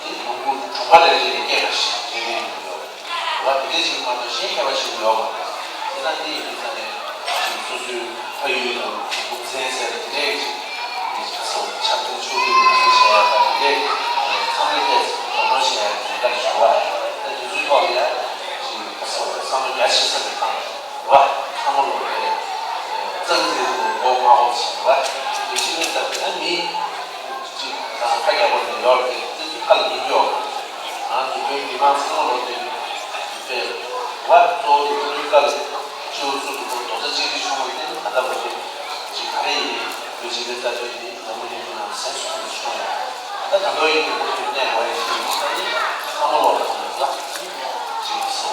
དེ་ལུང་ཁུག་གྲོང་པ་རེ་རེ་ནས་སྐད་ཁ་ཤས་རེ་རེ་ཡོང་གི་ཡོད་རེད། དེ་བ་དེ་འདྲ་ཞིག་མ་གཏོགས་གཞན་ཁྱད་པར་ཞིག་ཡོད་མ་རེད། དེ་ན་འདི་ཡིན་དུས་ས་ནས་ཅིག་སོ་སོའི་ཕ་ཡུལ་དང་ལུང་ཚན་ཟེར་དེ་འདྲས་ཅིག་དེ་ཁ་སོ་ཆབ་མདུན་ཕྱོགས་བསྡུས་ལུང་ཚན་བྱས་ཡ་དང་དེ་འདྲས་ཚང་མས་ཏོག་ཙམ་དོ་སྣང་བྱས་ཡ་དེ་འདྲ་བྱུང་བ་ད་དེ་ཚོའི་ཐོག་ལ་ཡ་ཅིག་ཁ་སོ་བསམ་བློ་རྒྱ་ཆེ་ས་ནས་བཏང་བ་ཚང་མ་ལོག་དེ་རྩ་འཛིན་དུ་མགོ་མ་འོག་བྱས་པ་དེ་ཕྱི་ནས་ལྟ་དུས་ན་མི། ཅིག་ང་ཚོ་ཁ་རྒྱག་པ་ནས་ཡོད་རེད། དེ་ཚོ་ཁ་ལ་ཉན་རྒྱུ་ཡོད་མ་རེད། ང་ཚོ་བོད་མི་མང་ཚང་མ་ལོག་དེ་དཔེ་བ་གཙོ་བོ་དེ་ཀུན་གླུའི་སྐབས་ལ་སྤྱི་བོ་གཙུག་ཏུ་བཀུར་རྡོག་རྩ་གཅིག་སྒྲིལ་བྱུང་བ་དེ་ནི་ད་ལྟ་བར་དུ་ཅིག་ག་རེ་ཡིན་བོད་སྤྱི་པའི་རྩ་དོན་དེ་འཛམ་བུ་གླིང་ནང་གསལ་སོང་ནས་བྱུང་ཡོད། ད་ད་དུང་ཡིན་དུས་བོད་དུ་གནས་དགོས་ཡ་ཞིག་ཡིན་ཙང་ནི་ཚང་མ་ལོག་ལ་ཚང་མ་ལ་ཅིག་གསོ་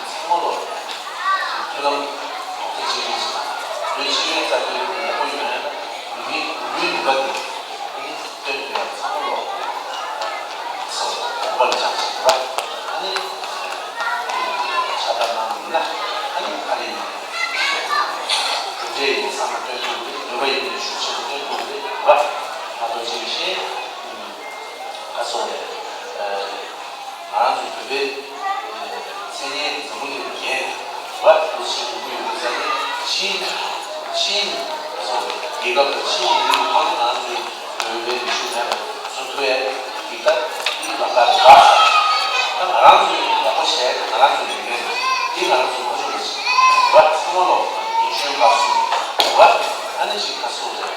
ཚང་མ་ལོག་ཅིག་མཐུན་ལམ་རྡོག་རྩ་གཅིག་སྒྲིལ་བྱས་བོད་སྤྱི་པའི་རྩ་དོན་དེ་ཡག་པོ་ཡོང་ཡ་ལ་མི་མི་ནུས་པ་དེ། སྟོན་དུ་ཡང་ཚང་མ་ལོག་སོ་དགོངས་པ་ལ་བཅངས་ཤིག་རེད་པ། ཨ་ནི་ཕྱག་བཏབ་གནང་ཡིན་ན་ཨ་ནི་ཨ་རི་ཡིན་གྲུབ་འབྲས་ཡིན་བསམ་བློ་སྟོན་ཐུབ་རེད། ནུས་པ་ཡིན་ཤུགས་ཆེན་པོ་སྟོན་ཐུབ་རེད་རེད་པ། མ་གཏོགས་ཅིག་ཤེས་ཨ་སོ་རེད། ང་རང་ཚོ་བོད་པའི་མཚན་སྙན་འཛམ་བུ་གླིང་ལ་རྒྱས་ནས་བ་དེ་ཕྱིན་ཡོང་གི་ཡོད་པ་ཟེར་ནས་ཕྱིན་ཕྱིན་སོང་རྒྱལ་ཁབ་དང་ཕྱིན་ཡོང་གི་ཡོད་པ་ནི་ང་ཚོའི་བོད་པའི་རིག་གཞུང་མེད་པ་བཟོ་ཐུབ་ཡ་གི་ད་དེ་ལམ་ཁ་རེད་བ། ད་ང་རང་ཚོའི་ཡག་པོ་བྱས་ང་རང་ཚོའི་ལས་འགན་རེད། དེ་ང་རང་ཚོའི་མ་བྱུང་བ་ཞིག་བ་ཚང་མ་ལོག་རྒན་གཞོན་བར་གསུམ་བ་ཨ་ནི་ཅིག་ཁ་སོ་རེད།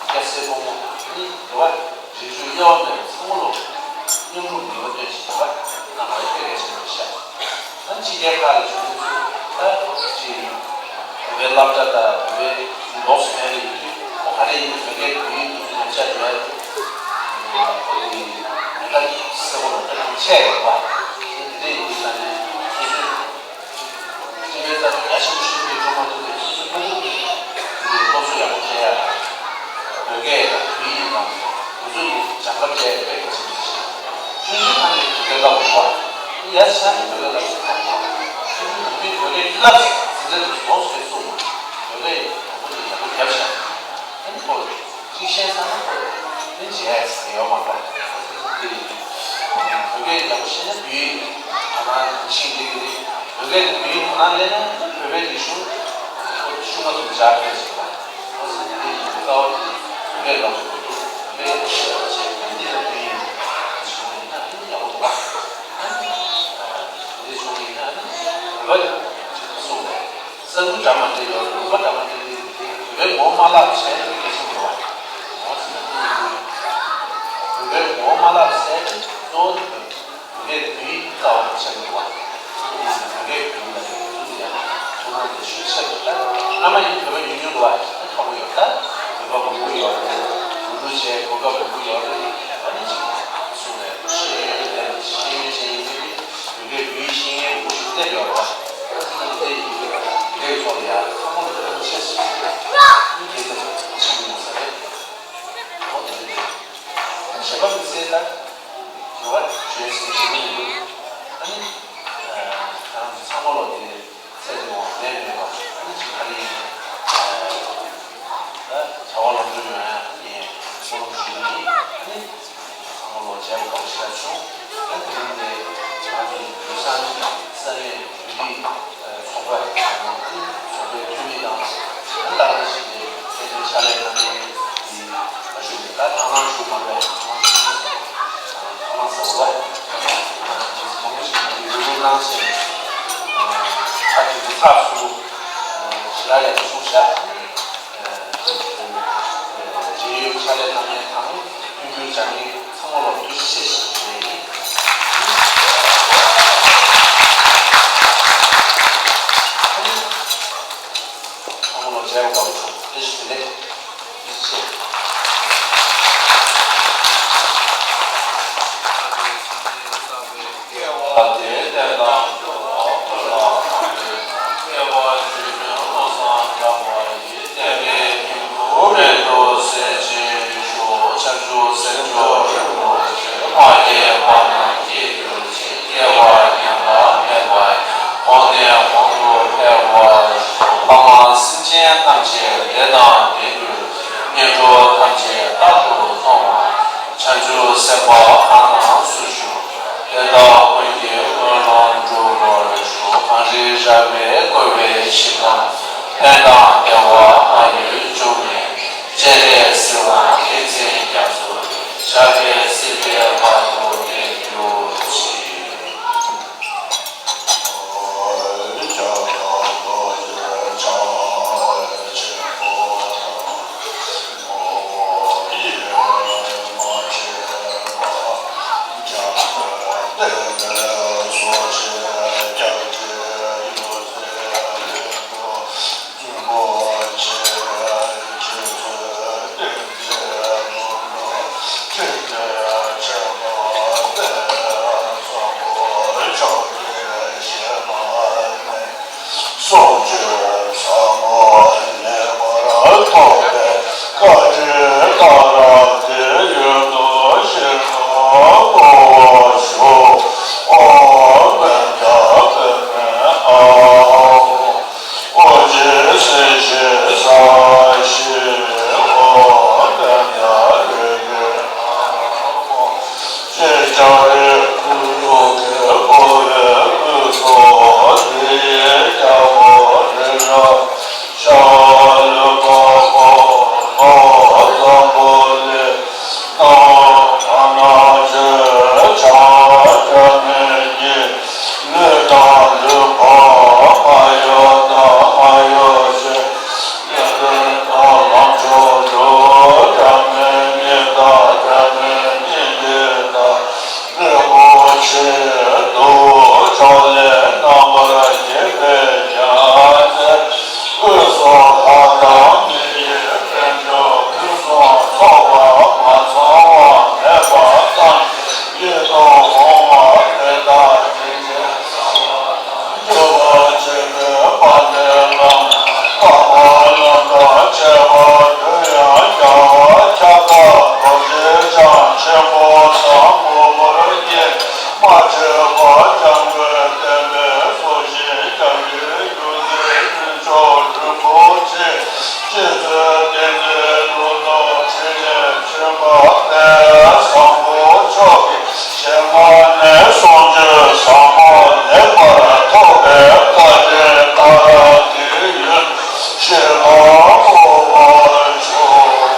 སྐྱ་སེར་ཕོ་མོ་ཨ་ནི་རེད་བ། རིག་གཞུང་དབྱེ་བ་མེད་པར་ཚང་མ་ལོག་མཉམ་རུབ་ནུས་པ་བཏོན་བཞིན་པ་གནང་བ་དཔེ་གལ་ཆེན་པོ་རེད་ཤག་ད་ཕྱི་རྒྱལ་ཁག་ལ་བྱུང་མཁན་ཚོ་ད་ཅིག་བོད་པའི་སློབ་གྲྭ་དང་བོད་པའི་ལོགས་སུ་མེད་པ་ཡིན་དུས་ཁོ་ག་རེ་ཡིན་བོད་སྐད་བོད་ཡིག་ཏུ་ཉམས་ཆག་ཡོད་ཁོ་དེ་མེད་པ་གསལ་པོ་ལ་ད་དུང་ཆད་ཡོད་པ་དེ་འདྲ་ཡིན་དུས་ད་ནས་སོ་སོའི། སྤྱི་པའི་རྩ་དོན་རྒྱ་ཆེན་པོ་ཞིག་ལ་སྒྲུབ་མ་ཐུབ་པའི་སོ་སོའི་ཕྲུ་གུ་དེ་སློབ་གསོ་ཡག་པོ་སྤྲད་ཡ་དང་། བོད་སྐད་དང་བོད་ཡིག་དང་འུ་ཚོ་ཡི་སྦྱང་བ་སྤྲད་ཡ་དཔེ་གལ་ཆེན་པོ་ཞིག་ཆུང་ཆུང་ཁ་ནས་བོད་སྐད་བསླབ་དགོས་པ། ཡ་ཆ་ནས་བོད་སྐད་བསླབ་དགོས་པ། ཆུང་ཆུང་ནང་མིས་བོད་སྐད་བསླབ་ཟིན་ཚད་དུ་ལོགས་སུ་སླེབས་སོང་། བོད་སྐད་དང་པོ་དེ་ཡག་པོ་རྒྱབ་བཞག་ཨ་ནི་ཁོ། གཅིག་བཤད་ས་ན་ཁོ་ནི་བྱེད་ཡ་ཡོད་མ་རེད། འདི་ཡིན། བོད་སྐད་ཡག་པོ་ཤེས་ན་བོད་ཡིག་དོ་སྣང་ཤིང་འདི་གི་རེད། བོད་སྐད་དང་བོད་ཡིག་དོ་སྣང་སླེབས་ན་བོད་པའི་རིག་གཞུང་ཁོ་ཤུགས་མ་ཐུབ་འཇགས་ཐུབ་ཟེར་བ། ཨོ་ཟེར་ནས་འདི་ཡིན་རྩ་བ་དེ་བོད་སྐད་ལབ་དགོས་འདུག་བོད་སྐད་ཡག་པོ་ཤེས་པ་བྱས་ཁོ་འདི་ལ་བོད་ཡིག་རིག་གཞུང་ཡིན་ན་འདི་ཡག་པོ་འདུག་བ། འདི་བྱུང་ཡིན་ན་ནི་བོད་པ་ཅིག་གསུངས་པས། གསར་འགྱུར་འདྲ་མི་འདྲ་ཡོད་རེད། ལུང་པ་འདྲ་མི་འདྲ་འདི་རེད། དེ་བོད་པའི་ངོ་མ་བརླག་བྱས་ཏེ་སྐད་ཆ་འགྲོ་བ། ངོ་ཚ་ན་དེ་ཡིན་དུས། བོད་པའི་ངོ་མ་བརླག་བྱས་ཏེ་གཙོ་བོ་དེ་བོད་བོད་སྐད་བོད་ཡིག་རྩ་བ་ཆགས་འགྲོ་བ། དེ་ཡིན་དུས་བོད་སྐད་བོད་ཡིག་ལ་ཡོད་ཚུལ་དེ་ཡང་ཐུགས་སྣང་དེ་ཤུགས་ཆེ་རུ་བཏང་། སྔ་མ་ཡིན་བོད་པ་ཉུང་ཉུང་འདུག་བ། ད་ཁག་པོ་ཡོད། ད་བོད་པ་མང་པོ་ཡོད་རེད། འགྲོ་འགྲུལ་བྱས་གོ་སྐབས་མང་པོ་ཡོད་རེད། ད་ནི་ཅིག་གསུངས་རེད། ཤེས་ཡོན་ལྡན་ཤེས་ཡོན་ཅན་ཡིན་ཚེ་བོད་སྐད་བོད་ཡིག་ཤེས་མཁན་མང་པོ་ཞིག་སླེབས་ཡོད་རེད་བ། ད་དེ་ཡིན་དེ་ཡིན་དེ་འདྲའི་ཐོག་ལ་ཡང་ཚང་མ་ལ་ཐུགས་རྗེ་ཆེ་ཞུ། ཨ་ནི་དེ་ཚོ་ཆེན་པོ་ཡོང་ས་རེད། ཨོ་དེ་རེད། ཨ་ནི་གཞན་པ་མི་སེར་ལ་འགྱུར་བ་བྱོས་ཟེར་ཞུ་གི་ཡིན། ཨ་ནི་ཁྱེད་རང་ཚོ་ཚང་མ་ལོག་དེ་ཚེ་རིང་བ་ལས་མེད་པ་ཨ་ནི་ཅིག་ག་རེ་ཡིན། ད་བྱ་བ་ལམ་འགྲོ་ཡོང་ཡ་ངས་སྨོན་ལམ་ཞུ་གི་ཡིན། ཨ་ནི། ཚང་མ་ལོ་བྱས་པ་དགའ་པོ་ཞེ་དྲག་བྱུང་། ཨ་དེ་རིང་དེ་ང་ཚོ་ཡུལ་ས་ས་གནས་བོད་རིགས་ཚོགས་པ་དང་ཚོགས་པའི་འཐུས་མི་དང་ཨ་ད་ག་ཞིག་དེ་སྐད་ཆ་ཕྱག་ལས་གནང་མཁན་གྱི་ཨ་ཞུ་ད་དང་བླངས་ཞུ་མ་རེད། དང་བླངས་ཞུ་དང་བླངས་ཟེར་བ་མང་པོ་ཞིག་གིས་ཡུལ་ལུང་གནང་ཞིང་ཨ་དེ་ཚོ་ཚགས་ཚུད་ཞེ་དྲག་ཡག་པོ་བྱུང་ཤག་ཨ་ཅིག་ཕྱག་ལས་གནང་མཁན་དང་མཐུན་འགྱུར་སྦྱང་མཁན་ཚང་མ་ལ་ཐུགས་རྗེ་ཆེ་ཞུ་རྒྱུ་ཡིན། ཚང་མ་ལ་མཇལ་བ་དགའ་པོ་བྱུང་། བཀྲ་ཤིས་བདེ་ལེགས། ཐུགས་རྗེ་ཆེ། ཕ་མ་སེམས་ཅན་ཐམས་ཅད་བདེ་དང་ལྡན་གྱུར། ངན་འགྲོ་ཐམས་ཅད་རྟག་ཏུ་སྟོངས་པ། བྱང་ཆུབ་སེམས་དཔའ་གང་ན་སུ་བཞུགས། དེ་དག་ཀུན་གྱི་སྨོན་ལམ་འགྲུབ་པར་ཤོག། གངས་རི་ར་བས་བསྐོར་བའི་ཞིང་ཁམས། ཕན་དང་བདེ་བ་མ་ལུས་འབྱུང་བའི། སྤྱན་རས་གཟིགས་དབང་མཁྱེན་བརྩེ་རྒྱ་མཚོ། ཞབས་པད་སྲིད་པའི་བར་དུ་བརྟན་གྱུར་ཅིག། སྲུང་སྐྱོབ་ཚང་མ་ལེགས་པར་ཐོབ་པའི་བཀའ་དྲིན་གཏད་རབས་དེ་ཡུན་དུ་བཞེས་སུ་དགོངས་པར་ཞུ། ཨོཾ་པད་ཟླ་པདྨེ་ཨཱཿཧཱུྃ། ཨོ་རྒྱན་སྲིད་ཞིའི་ས་གཞི། ཨོཾ་པད་ཟླ་རོལ་པའི་ཨཱཿཧཱུྃ། ཅེས་བྱ་བའི་སྐུ་གཟུགས་ཀྱི་འཁོར་ལོའི་དབུས་སུ་འདི་ཡི་རྒྱལ་པོ་རི་རབ་ཤ་ལུ་པ་པོ་ལྷོ་འཛམ་བུ་གླིང་ནང་ཕ་ན་ཆོས་སྐྱོང་འདྲ་མིན་གྱི་ལུས་དང་ལུས་འཕགས་མ་ཡོ་དང་མ་ཡོ་བྱད། ལམ་མཆོག་ཏུ་འདྲ་མིན་གཉིས་དང་འདྲ་མིན་གཉིས་འདི་དག་ལུས་པོ་ཆེ་དུ་ཕྱག་ལེན་རྣམ་པར་རྒྱལ་བའི་རྒྱལ་མཚན། དབུས་སུ་ལྷ་དང་མི་ཡི་དཔལ་འབྱོར་ཕུན་སུམ་ཚོགས་པ་མ་ཚང་བ་མེད་པ་ཙམ་ཡིད་དུ་འོང་བ་དེ་དག་ཇི་བཞིན་འགྲུབ་པར་བྱེད་པའི་དཔལ་ལྡན་ལམ། འཕགས་པ་ལམ་དང་བཅས་པ་དུ་ཡང་རྒྱལ་བ་ཁྱབ་བདག་རྡོ་རྗེ་འཆང་ཆེན་པོ་དང་ངོ་བོ་ཉིད་མ་ཕྱེད་པ་འཇམ་མགོན་བསྟན་པའི་སྲོག་ཤིང་རྒྱལ་བའི་སྒྱུ་རྩལ་ཀུན་མཆོག་རིན་པོ་ཆེ། རྗེ་བཙུན་བསྟན་འཛིན་ཀླུ་ནོར་འཕྲིན་ལས་ཆོས་འཕགས་དཔལ་བཟང་པོ་མཆོག་གི་ཞལ་སྔ་ནས་གསུང་ཆོས་ཟབ་མོ་ལེགས་པར་ཐོབ་པའི་བཀའ་དྲིན་གཏད་རབས་དེ་ཡུན་ཞེ་མ་དགོས་པར་ཤོག།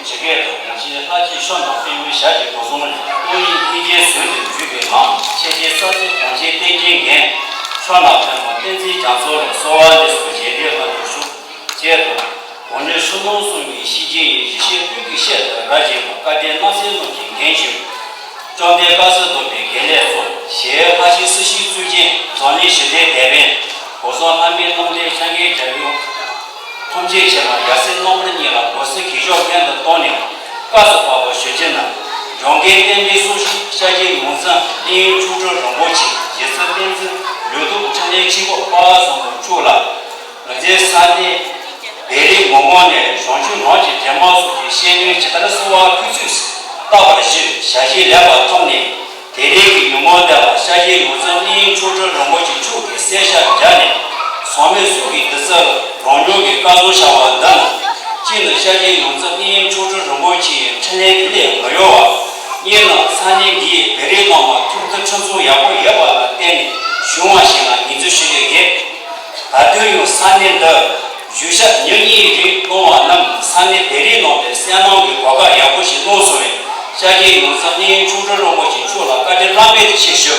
ཇི་སྐད་དུ། གོང་ཆེན་ལྷ་གཅིག་ཤོ་ནང་པདྨོའི་ཞལ་གྱི་གོ་གསུང་ལས། ཀློང་ཡངས་སྙིང་རྗེའི་ཟོལ་གྱིས་འཇུག་པའི་ངང་། ཆེ་ཆེ་ས་འཛིན་གོང་ཆེན་བསྟན་འགྱུར་རྒྱན། ཕྱོགས་ན་པདྨོ་བསྟན་འཛིན་རྒྱ་མཚོ་ལ། གསོལ་བ་འདེབས་སོ་ཞལ་བདེའི་ལྷ་མོར་ཞུ། ཅེས་དང་། གོང་ནས་ཧྲི་མོང་གསུམ་གྱི་ཤེར་ཕྱིན་ཡི། ཡེ་ཤེས་སྤྲུལ་སྐུའི་ཞལ་དུ་རབ་བཞད་པ། བཀའ་དྲིན་བླ་མཚན་རྣམས་ཀྱིས་འགན་ཞུ། བཅོམ་ལྡན་དཀར་གསལ་སྡོམ་པའི་དགེ་ལེགས་སྩོལ། ཞེས་ལྷ་ཆེན་སྲི་ཞུའི་གཙུག་རྒྱན་འཛམ་གླིང་ཞི་བདེའི་དེད་དཔོན། གོ་སོང་ལྷ་མིའི་རྣམ་ཐར་ཕྱག་འགན་བྱ་ཡུལ། ཐམས་ཅད་ཕྱི་མ་ཡབ་སྲས་རྣམ་པར་གཉིས་ལ་མགོ་སེར་གྱི་ཤོག་སྔོན་དུ་གཏོང་ནས་སྐབས་སུ་བབས་པ་ཞུ་རྒྱུ་ན། འཇམ་མགོན་བསྟན་པའི་སྲོག་ཤིང་ཤཱཀྱའི་ཡོངས་འཛིན་གླིང་ཆོས་སྒྲོན་རིན་པོ་ཆེ། རྗེ་བཙུན་བསྟན་འཛིན་ལུས་སྟོབས་འཕྲིན་ལས་ཆེན་པོ་དཔལ་བཟང་པོ་མཆོག་ལ། ང་ཚོའི་ས་གནས་བེ་རི་ངོས་ནས་བྱང་ཆུབ་ལམ་གྱི་འདྲེན་མ་སོགས་ཀྱི་ཤེས་ཡོན་ཇི་ལྟར་གསོལ་བ་ཕུལ་ཚུལ་བརྟག་པར་ཞུས། ཞལ་བཞེས་ལེགས་པར་ཐོབ་ནས། དེ་རིང་གི་ཉིན་མོ་འདི་ལ་ཤཱཀྱའི་ཡོངས་འཛིན་གླིང་ཆོས་སྒྲོན་རིན་པོ་ཆེ་མཆོག་གིས་གསལ་བཤད་བརྒྱབ་ནས། ཚང་མས་གསུང་གི་བདུད་རྩི་རང་མྱོང་གི་བཀའ་གསུང་བྱ་བ་འདི་ནི། གཅིག་ནི་ཤཱཀྱའི་ཡོངས་འཛིན་གླིང་ཆོས་སྒྲོན་རིན་པོ་ཆེའི་འཕྲིན་ལས་ཀྱི་ལས་མི་གཡོ་བ། གཉིས་ནི་ས་གནས་འདིའི་བེ་རི་ནང་མ་ཐུགས་མཐུན་ཁྲིམས་སྲུང་ཡག་པོ་ཡོད་པ་ལ་བརྟེན་ནས་བྱུང་བ་ཞིག་ལ་ངོས་འཛིན་ཞུ་གི་ཡོད། ད་དུང་ཡང་ས་གནས་འདི་བཞུགས་ཞག་ཉིན་གཉིས་རིང་གནང་བ་རྣམས་ས་གནས་བེ་རི་ནང་དུ་སེམས་ནང་གི་གོ་སྐབས་ཡག་པོ་ཞིག་གནང་སོང་བས། ཤཱཀྱའི་ཡོངས་འཛིན་གླིང་ཆོས་སྒྲོན་རིན་པོ་ཆེ་མཆོག་ལ་བཀའ་དྲིན་བླ་མེད་ཆེ་ཞུ།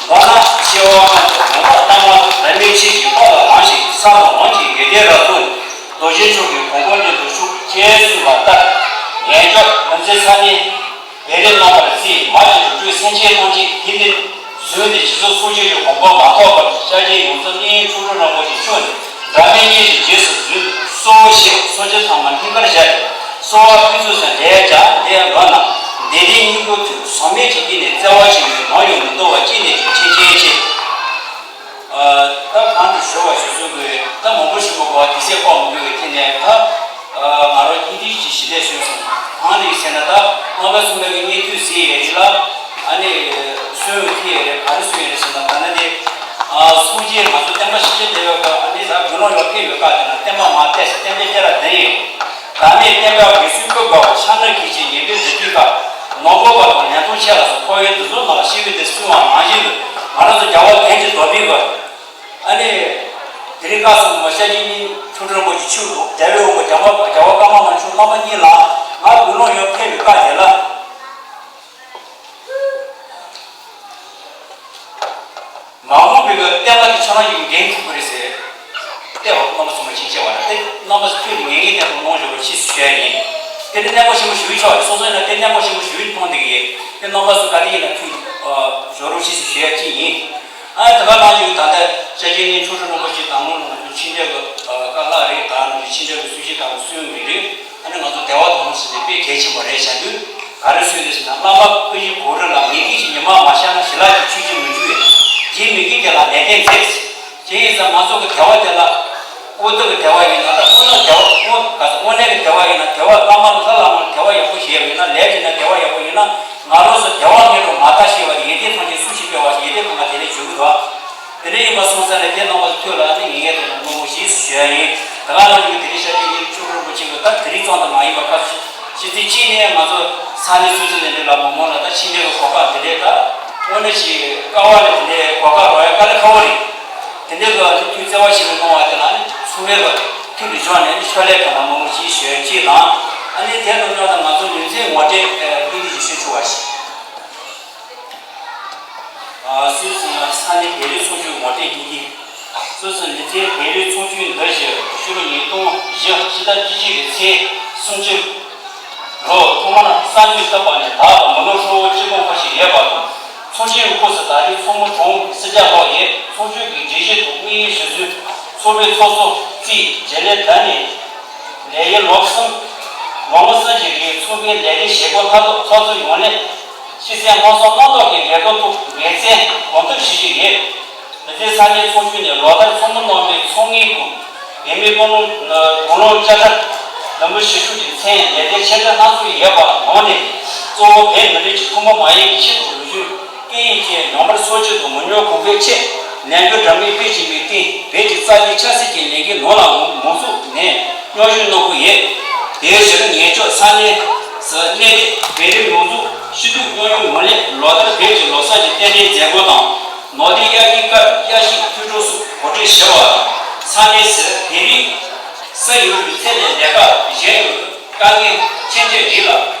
མདོར་ན་སྐྱེ་བ་སྔོན་དུ་ནོར་བ་བླ་མ་དང་། བླ་མའི་ཆོས་ཀྱི་བཀའ་ལ་ལམ་ཞིག་ས་དང་ལམ་གྱི་ཡོན་ཏན་རབ་ཐོབ་ནས། རྡོ་རྗེ་མཆོག་གི་གོ་འཕང་མྱུར་དུ་ཤོག་ཅེས་གསུངས་པ་ལྟར། ངེད་ཅག་ང་ཚོའི་ས་གནས་བེ་རི་རྣམ་པར་རྩིས་མ་གྱུར་འགྲོ་བའི་སེམས་ཅན་ཐམས་ཅད་ཡིད་ནི་བཟུང་སྟེ་རྗེས་སུ་སོ་སྐྱེ་ཡི་གོ་འཕང་མ་ཐོབ་པར་ཤཱཀྱའི་ཡོངས་འཛིན་གླིང་ཆོས་སྒྲོན་རིན་པོ་ཆེ་མཆོག་ནས་འབྲལ་མེད་སྙིང་རྗེས་རྗེས་སུ་འཛིན་གསོལ་ཞེས་གསོལ་ཇ་ཚང་མ་སྙིང་གར་བཞག་སྟེ་གསོལ་བ་ཕུལ་ཚུལ་སོགས་ལས་ཀྱང་ལས་འགྲོ་རྣམས་བདེ་ལྡན་སྙིང་པོའི་མཐུས་ཟག་མེད་ཀྱི་དབྱིངས་ནས་བརྩེ་བ་ཆེན་པོས་ནམ་ཡང་མི་འདོར་བ་ཅི་ནས་ཀྱང་ཆེས་ཆེས་ཆེ། ད་གང་དུ་ཞུ་བ་ཞུ་ཚུལ་དགོས། ད་མང་པོ་ཞུ་མི་དགོས་པ་དེ་ཚེ་ལྐོག་མི་དགོས་པའི་ཐད་ནས། ད་ང་རང་ཉིད་དུས་ཀྱི་ཞི་ལས་ཞུས་སོང་། གང་རེད་ཟེར་ན། ད་རྣམ་པ་ཚང་མས་ཀྱི་བརྙན་ཐུང་གཟིགས་ཡས་རེད་ལ། ཨ་ནི་གསོན་ཐི་ཡས་རེད། ག་རེ་གསོན་ཡས་རེད་ཟེར་ན། ད་ནི་དེ་སངས་རྒྱས་ང་ཚོ་བསྟན་པ་ཞིབ་འཇུག་བསྡད་ཡོད་སྐབས། ཨ་ནི་ད་དགེ་སློང་ཡར་ཕེབས་ཡོད་སྐབས་དེ་ན་བསྟན་པ་མར་བལྟས་ཟེར། བསྟན་པའི་གཏད་ར་འདི་ཡིན། བདག་མེད་བསྟན་པ་འོད་གསལ་སྐུ་འབར་བ། ཕྱག་ན་མཁས་ཆེན་ཉན་པའི་གཟི་བརྗིད་དཀར། ནོར་བུ་བར་དུ་ལན་ཐོགས་ཆེ་ལ་སོགས། འཁོར་བའི་འདུ་འཛོམས་ནང་ལ་གཤེགས་པའི་དེ་གསུང་བ་ནང་བཞིན་དུ། ང་རང་ཚོ་རྒྱལ་བ་དོན་གྱི་རྡོར་བེ་གི། ཨ་ནི་དེ་རིང་བཀའ་གསུང་མ་ཤཱཀྱའི་གླིང་ཆོས་སྒྲོན་རིན་པོ་ཆེ་མཆོག་དང་། རྒྱལ་བའི་དབང་པོ་རྒྱལ་བ་རྒྱལ་བ་ཀརྨ་པ་མཆོག་རྣམ་པ་གཉིས་ལ་ང་དགེ་སློང་ཡར་ཕེབས་པའི་སྐབས་དེ་ལ། མ་འོངས་པའི་བསྟན་པ་དེ་ཁྱོད་རང་གིས་འགན་འཁུར་དགོས་རེད་ཟེར། དེ་འོ་རྣམ་པ་ཚང་མ་ཅིག་བྱས་པ་རེད། དེ་རྣམ་པ་ཚོ་ཐུགས་ནས་ངེས་ངེས་གཏན་ཐུག་གནང་བཞག་པ་ཕྱིས་སུ་ཞུ་ཡ་ཡིན། དེ་ནི་གནད་འགག་ཆེན་པོ་ཞེ་པོ་ཆགས་རེད། སོ་སོ་ཡིན་ན་དེ་གནད་འགག་ཆེན་པོ་ཞེ་པོ་མཐོང་བསྡད་ཀྱི་ཡོད། དེ་རྣམ་པ་ཚོ་ག་དུས་ཡིན་ན་ཐུགས་བཞག་རོགས་ཕྱིས་སུ་ཞུ་ཡ་གཅིག་ཡིན། ཨ་དེ་ག་ནང་བཞིན་ད་ལྟ་ཤཱཀྱའི་གླིང་ཆོས་སྒྲོན་རིན་པོ་ཆེ་དང་པོ་ང་ཚོ་ཕྱི་འབྲེལ་གྱི་བཀའ་ལྷག་རེད། ད་ང་ཚོ་ཕྱི་འབྲེལ་གྱི་གསུང་བཤད་དང་གསུང་མི་རེད། ཨ་ནི་ང་ཚོ་དལ་བ་དང་པོ་ཟེར་ནས་དཔེ་གལ་ཆེན་པོ་རེད་བྱ་དུས། ག་རེ་གསུངས་འདུག་ཟེར་ན། བླ་མ་སྐུ་བཞི་གུ་རུ་ལ། མི་དགེ་བཅུ་ཉི་མ་མ་བཤགས་ན། ཞི་ལྷག་གི་ཆོས་ཀྱི་མི་འཇུག་པས། རྗེ་མི་དགེ་དེ་ལ་ལེགས་ལྡན་མཛེས། དེ་ཡིན་ཙང་ང་ཚོ་གི་དལ་བ་དེ་ལ། དབུ་མདོ་གི་དལ་བ་ཡིན་ན། ད་དབུ་མདོ་དལ་བ། དབུ་ག་ས་དབུ་མནན་གི་དལ་བ་ཡིན་ན། དལ་བ་བླ་མ་ལ་ལྷ་བླ་མ་ལ་དལ་བ་ཡག་པོ་བྱས་པ་ཡིན་ན། ལས་བྱས་ན་དལ་བ་ཡག་པོ་ཡིན་ན། ང་རང་ཚོ་དལ་བ་མེད་རུང་མ་དག་ཤེས་པ་དེ་ཡོན་ཏན་ཐམས་ཅད་སུ་ཞིག་སྤེལ་བ་ཞིག་ཡོན་ཏན་གང་ག་དེ་ལས་འཇུག་གི་འདུག་དེ་འདྲ་ཡིན་པ་སོང་ཙང་ནས་དེ་རྣམ་པ་ཚོ་ཐོས་ལ་ནི་ངེས་ངེས་དོན་དུ་བསྔོ་བ་ཞིག་ཞུ་ཡ་ཡིན། ད་ག་ནང་བཞིན་དེ་རིང་ཤཱཀྱའི་གླིང་ཆོས་སྒྲོན་རིན་པོ་ཆེ་གི་ད་དེ་རིང་ཙམ་དུ་མ་ཡིན་པ། ཁ་ཤས་ཤིག་ཚིག་གཅིག་ནས་ང་ཚོ་ས་གནས་སུད་སི་ལན་ཌན་ལ་མི་མང་ལ་ད་ཕྱི་འབྲེལ་གྱི་གོ་སྐབས་དེ་འདྲས། ད་དངོས་གནས་ཤིག་དཀའ་བ་ལས་དེ་འདྲས་གོ་སྐབས་རག་ཡ་དཀའ་ལས་ཁག་པོ་རེད། དེ་འདྲས་ཀྱི་ཐུགས་བརྩེ་བ་ཞིག་གནང་བ་དེ་ལ་ནི་ཚང་མས་ཀྱི་ཐུགས་ལ་འཇོག་ནས་ནི་ཕྱག་ལས་གང་ལ་མང་པོ་ཞིག་ཞུ་ཡ་གཅིག་དང་། ཨ་ནི་དེ་དང་མཉམ་དུ་ང་ཚོ་ལུས་རྩལ་ངོ་སྤྲོད་ཨ་ཏིང་ཏིང་ཞིག་ཞུ་ཆོག་པ་ཞིག་སུད་སི་ས་གནས་བེ་རི་ཚོགས་ཆུང་ངོ་སྤྲོད་སྙིང་བསྡུས། སུད་སི་ལུས་རྩལ་བེ་རི་ཚོགས་ཆུང་འདི་བཞིན་ཕྱི་ལོ་ཉིས་སྟོང་བཞི་ཕྱི་ཟླ་བཅུ་གཅིག་གི་ཚེས་སུམ་ཅུ་ལོ་ཐོག་མར་གསར་འཛུགས་བཏབ་པ་ནས་ད་བར་མི་ལོ་ཧྲིལ་བོ་གཅིག་སྟོང་ཁ་ཤས་ཡོད་པ་དང་། ཚོགས་ཆེན་སྐབས་སུ་ད་རེས་ཚོགས་མི་གྲངས་སུམ་བརྒྱ་ལྷག་ཡོད། ཚོགས་ཆུང་གི་སྒྲིག་གཞི་དང་དངོས་ཡོད་གཞི་བཟོས། ཚོགས་པའི་ཚོགས་གཙོ་རྩིས་རྒྱུན་ལས་དང་ནི་ལས་ཡུན་ལོ་གསུམ། ལོ་ངོ་གསུམ་གྱི་རིང་ཚོགས་པའི་ལས་རིམ་བྱེད་སྒོ་མཐའ་སྟོབས་ཚགས་ཚུད་ཡོང་སླད། སྤྱི་སེམས་ལྷག་བསམ་རྣམ་དག་གིས་འགན་ཁུར་ཐོག་འགན་འཁྱེར་གང་ཐུབ་བྱེད་ཀྱི་ཡོད། མི་སེར་ས་གནས་ཚོགས་ཆུང་ནས་ལོ་ལྟར་ཚོགས་མི་རྣམ་པའི་ཚོགས་ངེས་ཀྱི་འོས་མིའི་དཔུང་ལོང་དཔུང་ལོང་དཔྱ་ཁྲལ་བདུན་པོ་བཞི་ཤོག་གི་མཚན་ལས་དོན་ཆེ་ཕྲ་སྣ་ཚོགས་ཡོད་པ་ནང་ནས། གཙོ་བོ་བོད་མི་རིགས་ཀྱི་ཐུན་མོང་མ་ཡིན་པའི་ཆེད་དུ་ལོ་རྒྱུས་སྐད་ཡིག་བཅས་ཡོངས་བསྡོམས་སྲོག་ཆགས་དང་མི་ཉམས་གོང་འཕེལ་ཆེད་ལས་འགུལ་འདྲ་མིན་སྤེལ་བཞིན་པའི་སྟེང་བོད་ཀྱི་རྩ་ཆེའི་ཆབ་སྲིད་ཀྱི་ལས་འགུལ་ནང་ལ་མང་ཚོགས་ནས་མཉམ་ཞུགས་གནང་གི་ཡོད། དེའི་ཕྱིར་ངེད་ཅག་ས་གནས་སུ་གནས་སྡོད་བོད་རིགས་མང་ཚོགས་སྤྱི་འཐུས་མཉམ་ཞུགས་ངོས་ནས་ལོ་ལྟར་བོད་ཀྱི་ལོ་གསར་གྱི་རྟེན་འབྲེལ་མཛད་སྒོ་དང་། ནོར་ལྡན་དབྱར་སྐྱིད་སྐབས་དབྱར་ཆོས་ཐོས་གྲོལ་སོགས་གོ་སྒྲིག་ཞུ་བ་དང་། ས་གནས་སུ་བོད་རིགས་སུ་ཡོད་པའི་ཚེ་ནས་ལས་ཀ་གཞན་ཡང་ དཀའ་ངལ་ཆེ་འབྲས་འདི་ལ་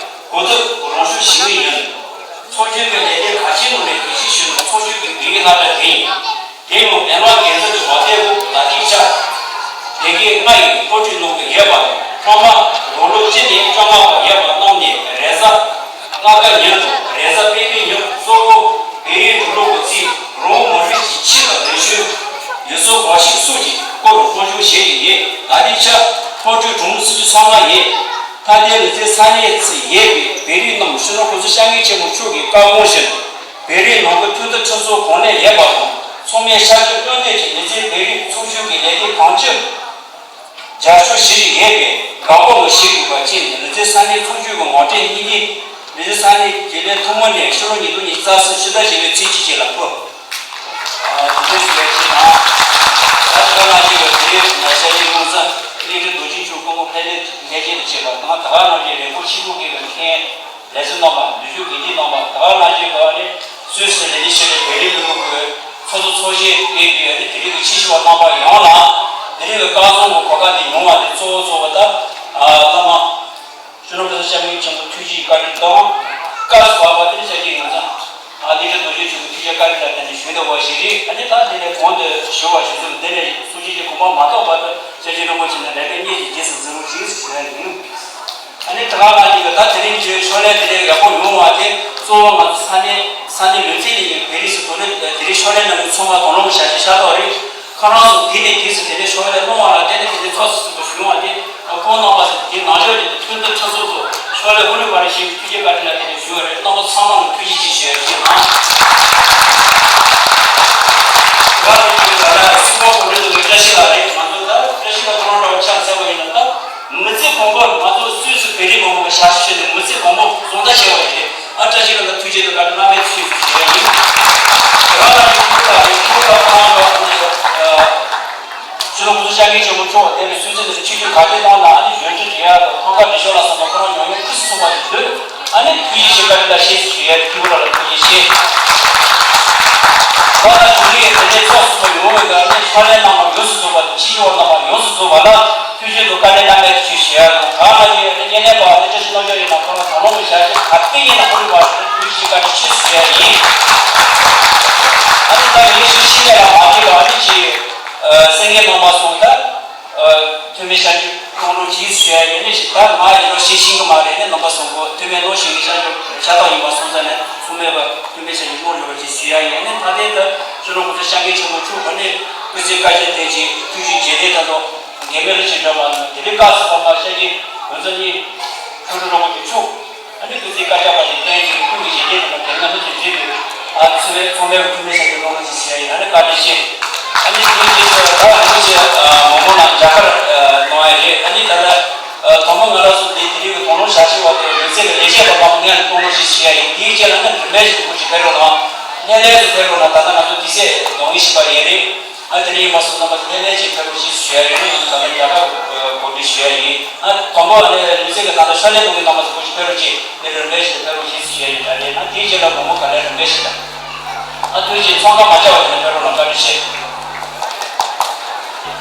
གོ་ཐོས་རང་ཤུགས་ཞིག་ཡིན། ཚོགས་ཆུང་གི་ལས་དོན་གལ་ཆེན་ནང་ནས་གལ་ཆེ་ཤོས་ནི་ཚོགས་ཆུང་གི་བོད་ཡིག་སློབ་གྲྭ་དེ་ཡིན། དེ་ཡང་བོད་པ་སྒེར་འཛིན་གྱི་འོས་བསྡུ་ད་ལྟའི་ཆར་དེ་གའི་ལྔ་ཡི་སློབ་ཁྲིད་གནང་གི་ཡོད་པ་དང་། སློབ་མ་ལོ་ལོ་གཅིག་ནས་བཅོ་ལྔ་བར་ཡོད་པ་རྣམས་ནས་རེས་གཟའ་ལྔ་ཀ་ཉིན་དང་རེས་གཟའ་པེ་ཏའི་ཉིན་གཙོ་བོ་བོད་ཡིག་འབྲི་ཀློག་གི་ཚིག་རང་མ་རིག་གི་ཆེད་དུ་ལེགས་བཤད་ཡུལ་སྲོལ་བར་ཞིག་སོགས་ཀྱི་སྐོར་སློབ་སྦྱོང་བྱེད་བཞིན་ཡོད། ད་ལྟའི་ཆར་སློབ་ཕྲུག་གྲངས་སུམ་ཅུ་སོ་ལྔ་ཡོད། མཐའ་དོན་ལུས་རྩལ་ས་གནས་སུ་ཡོད་པའི་བོད་རིགས་རྣམས་སྤྱི་ནོར་༸གོང་ས་༸སྐྱབས་མགོན་ཆེན་པོ་མཆོག་གིས་བཀའ་དགོངས་བཞིན་བོད་རིགས་ནང་ཁུལ་མཐུན་སྒྲིལ་ཁྲིམས་སྲུང་གོང་ལ་ཡོད་པ་དང་། ཚང་མས་ཤར་སྐྱོད་བློ་གཏད་ཀྱིས་ལུས་རྩལ་བོད་རིགས་ཚོགས་ཆུང་གི་ལས་དོན་གང་ཅི་རྒྱབ་སྐྱོར་བྱེད་བཞིན་ཡོད་པའི་དགའ་སྤོབས་ངང་བཞེས་དགོས་པ་བཅས་ནི་ལུས་རྩལ་ས་གནས་ཚོགས་ཆུང་གི་ངོ་སྤྲོད་སྙིང་བསྡུས། ལུས་རྩལ་ས་གནས་རྒྱུན་ལས་ཐུན་མོང་ནས་ཕྱི་ལོ་ཉིས་སྟོང་ཉི་ཤུ་རྩ་གསུམ་ཕྱི་ཟླ་བཞི་པའི་ཚེས་གཅིག་བཅས་ལ་ཕུལ། ཨ། དེ་འདྲ་ཞིག་ཡོད་ཅེས་དང་། ད་ལྟ་ང་ཞིག་ཡོད་དེ་ནས་ཤར་ཡིན་ཀུང་ཟི་གླིང་ཁྲི་རྡོ་རྗེ་ཆོས་སྐུ་ཕེབས་ལེགས་ལྷན་རྒྱས་དུ་བྱེད་པ་དང་། ད་ག་ནང་བཞིན་རིན་པོ་ཆེ་ཕུག་གི་མཁན་ལས་ཚན་རྣམ་པ། འདུས་ཆོས་དགེ་ལྡན་རྣམ་པ། ད་ག་ནང་བཞིན་ག་ནས་སུད་སི་ལས་དོན་ཆེད་དུ་བོད་རིགས་ལུང་པའི་ཚོགས་གཙོ་ཚོགས་གཞོན་ཕེབས་པའི་ཨ་ནི་དེ་རིང་གི་ཆེད་ཞུ་བ་རྣམ་པ་ཡོངས་ལ་དེ་རིང་གི་བཀའ་ཚོམས་ཀྱི་གོ་སྐབས་འདི་ཡོང་བ་དེ་གཙོ་བོ་གཙོ་བོ་ད་ཨ་བླ་མ་སྤྱི་ནོར་༸གོང་ས་༸སྐྱབས་མགོན་ཆེན་པོ་ཐུགས་རྗེའི་བཀའ་དྲིན་དང་། སྐབས་སུ་བབས་པ་དེ་ནི་ཆ་རྐྱེན་ང་ཚོ་ཨ་གླིང་ཁྲི་རྡོ་རྗེ་ཆོས་ཀྱི་ཐུགས་རྗེ་བཀའ་དྲིན་ལ་བརྟེན་ནས་ཞུས་འདུག་པ་ཞིག་རེད། ཨ་ནི་ད་དེ་ནས་གོང་དུ་ཞུ་བ་ཞུ་ཙམ་འདི་ནས་སུ་ཞིག་གི་དགོངས་པ་མ་རྟོགས་བར་དུ་ཆ་རྐྱེན་རིན་པོ་ཆེ་ནས་ལས་ཀ་གཉེར་གྱི་རྗེས་སུ་འཛིན་རོགས་ཞེས་ཞུ་ཡ་ཡིན། ཨ་ནི་ད་ག་ང་གཉིས་ཀྱི་ད་དེ་རིང་གི་ཕྱག་ལས་དེ་འདྲའི་ཡག་པོ་ཡོང་བ་དེ་གཙོ་བོ་ང་ཚོ་ས་གནས་ས་གནས་ལུས་རྩལ་ལས་ཀྱི་བོད་རིགས་སུ་གོ་ནས་དེ་རིང་ཕྱག་ལས་གནང་མཁན་ཚང་མ་དང་བླངས་བྱ་ཆེད་ཤ་སྟག་རེད། ཁོ་རང་ཚོ་དེ་ནས་དུས་སུ་དེ་འདྲའི་ཕྱག་ལས་གནང་བ་ལ་བརྟེན་ནས་དེ་འདྲའི་ཚོགས་སུ་ཚུད་པ་བྱུང་བ་དེ་ཁོང་རྣམ་པ་ཚོ་དེ་ནང་ཆོས་ཀྱི་མཐུན་སྒྲིལ་ཁྲིམས་སྲུང་ཚོ་ཕྱག་ལས་ཧུར་ལུས་པ་རེ་ཞིག་ཐུགས་རྗེ་བཀའ་དྲིན་ལ་བརྟེན་ནས་ཞུ་བ་རེད། རྣམ་པ་ཚང་མ་ལ་ཐུགས་རྗེ་ཆེ་ཞུ་ཡ་ཡིན། ང་ཚོ་ད་ལྟ་སྲིད་སྐྱོང་གོ་སྒྲིག་ཏུ་བཀྲ་ཤིས་ལགས་རེད། ང་ཚོ་ད་བཀྲ་ཤིས་ལགས་ཁོ་རང་འདྲ་བོ་ཆ་མཚོན་པ་ཡིན་ན། ད་མི་ཚེ་གང་པོར་ང་ཚོ་སུད་སི་བོད་རིགས་མང་པོ་གི་ཞབས་ཞུ་བྱས་ནས་མི་ཚེ་གང་པོ་བཟང་ད་བྱས་པ་ཡིན། ཨ། བཀྲ་ཤིས་ལགས་ལ་ཐུགས་རྗེ་དང་བཀའ་དྲིན་བླ་མེད་ཆེ་ཞུ་ཞུ་ཡ་ཡིན། དེ་ག་ལ་ཡིན་ཁོ་ལ་ཡིན་ཁོ་ལ་ཁོ་རང་ལ་ཨ་ནི་ཨ། སྤྱི་ནོར་༸གོང་ས་༸སྐྱབས་མགོན་ཆེན་པོ་མཆོག་དེ་ནས་སུད་སི་ནས་ཆིབས་བསྒྱུར་ག་དུས་གནང་ན་ཨ་ནི་གཞོན་སྐྱེས་དེ་ཡ་དང་ཐང་ག་འབྲི་ཤོག་ལ་སོགས་པ་ཁོ་རང་ཉམས་མྱོང་ཕུན་སུམ་ཚོགས་པ་ཞིག་འདུག་ཨ་ནི་ཐུགས་རྗེ་ཆེ་བཀའ་དྲིན་ལ་ཞེས་ཞུ་ཡ། སྐྱིད་པོ་ལ་ལ་ཐུགས་རྗེ་ཆེ། ད་ལྟ་དེ་རིང་དེ་འདྲའི་ཚོགས་སུ་ཡོང་བའི་སྐབས་ནས་ཕྱག་ལས་གནང་བ་ཡོངས་སུ་རྫོགས་པ་དང་ཕྱི་ཞུ་བ་གནང་བ་ཡོངས་སུ་རྫོགས་པ་ལ་ཐུགས་རྗེ་དང་བཀའ་དྲིན་བླ་མེད་ཆེ་ཞུ་ཡ་དང་། ད་ང་ཡི་སྐྱེ་གནས་པ་ཨ་ནི་བཀྲ་ཤིས་རྣམ་རྒྱལ་ཡིན་ན་ཁོ་རང་དང་བླངས་པའི་ཞབས་ཕྱི་ག་དུས་ཡིན་ན་ཁོ་རང་བར་ཐུགས་རྗེ་ཆེ་བཀའ་དྲིན་ཆེ་ཞུ་ཡ་ཡིན། ཨ་ནི་ད་ཡིན་ཞུ་ཤི་ནས་ལ་མ་བརྗེད་པ་ཨ་ནི་ཅི། ཨ། སེང་གེ་གནང་མ་སོང་ད། ཨ། ཐུ་མི་ཤ་ཅིག་གཏོང་རོགས་གྱིས་ཞུ་ཡ་ཡོད་ནི་ཞིག་ད་ང་ཡི་རོགས་ཤེས་ཤིང་གི་མ་རེད་ནི་རྣམ་པ་སོང་གོ་ཐུ་མི་ནོ་ཤིང་གི་ཤ་ཅིག་ཤ་སྟག་ཡིན་པ་སོང་ཙང་ནས་སོང་མེད་པ་ཐུ་མི་ཤ་ཅིག་གཏོང་རོགས་གྱིས་ཞུ་ཡ་ཡོད་ནི། ད་ལྟའི་ད་ཕྱི་ལོ་ཀུན་ཚོ་ཤ་འགས་ཆེན་མོ་ཆུ་བ་ནི་ཀུན་གཟིགས་བཀའ་རྒྱ་དེ་ཅིག་ཐུགས་རྗེ་རྗེས་ལས་ད་དོ་འགན་མེད་ལ་ཅིག་འདྲ་མ་ནི་དེ་རིང་བཀའ་སོ་པ་མ་ཤ་ཅིག་ང་ཚོ་གཉིས་ཁྲོ་ཁྲོ་རོ་མོ་དེ་ཆུ། ཨ་ནི་སྐུ་ཚེ་བསྐལ་བརྒྱ་པ་ཞིག་བརྟན་ཅིང་ཀུན་གྱི་བཞད་གད་དུ་མ་དེ་ང་ཚོ་ཚོས་བརྗོད་པའི་ཨ་ཚུལ་ལས་ཚོགས་མའི་ཐུགས་སྨོན་ཞབས་ཀྱི་སློབ་མ་ཞིག་བྱས་ཡིན། ཨ་ནི་བཀའ་དྲིན་ཆེ། ཨ་ནི་དེའི་རྗེས་སུ་ད་ལྟ་ཆེ་མོ་མོ་ནང་རྒྱ་གར་གནང་ཡ་རེད། ཨ་ནི་ད་ལྟ་དང་པོ་ང་རང་ཚོ་འདི་དེ་རིང་གི་དང་བླངས་ཞབས་ཞུ་བ་དེ་ལུས་རྩལ་གྱི་ལས་བྱེད་པ་མང་པོ་ངས་གཏོང་རོགས་ཞིག་བྱས་ཡ་ཡིན། དེའི་རྗེས་ལ་ནི་རིན་མེད་ཞིག་ཏུ་སྐུ་ཞིག་ཕེབས་རོགས་གནང་། སྣེ་ལེན་དུ་ཕེབས་རོགས་གནང་། ད་ལྟ་ང་ཚོ་དུས་ཚོད་གདོང་ཡིན་ཞིག་པ་ཡིན་རེད། ཨ་དེ་རིང་མ་སོང་ན་མ་དེ་ནས་ཅིག་ཕེབས་རོགས་ཞེས་ཞུ་ཡ་ཡོད་ནི། ང་ཚོ་ད་ལྟ་རྒྱ་གར་གོ་སྒྲིག་ཞུ་ཡ་ཡིན། ཨ་དང་པོ་ཨ་ནི་ལུས་རྩལ་གྱི་ད་ལྟ་ཤ་ལས་གཏོང་གི་རྣམ་པ་ཚོ་ཀུན་གྱིས་ཕེབས་རོགས་ཅེས་ནི་རིན་མེད་ཞིག་ཕེབས་རོགས་ཞེས་ཞུ་ཡ་ཡིན། ད་རེད་ན་དེའི་རྗེས་ལ་མོ་མོ་ག་ལེར་རིན་མེད་ཞིག་དང་། ཨ་དུས་ཀྱི་ཚོང་ཁང་མ་བཅའ་བ་དེ་ནས་ཕེབས་རོགས་ལ་བཀའ་དྲིན་ཆེ།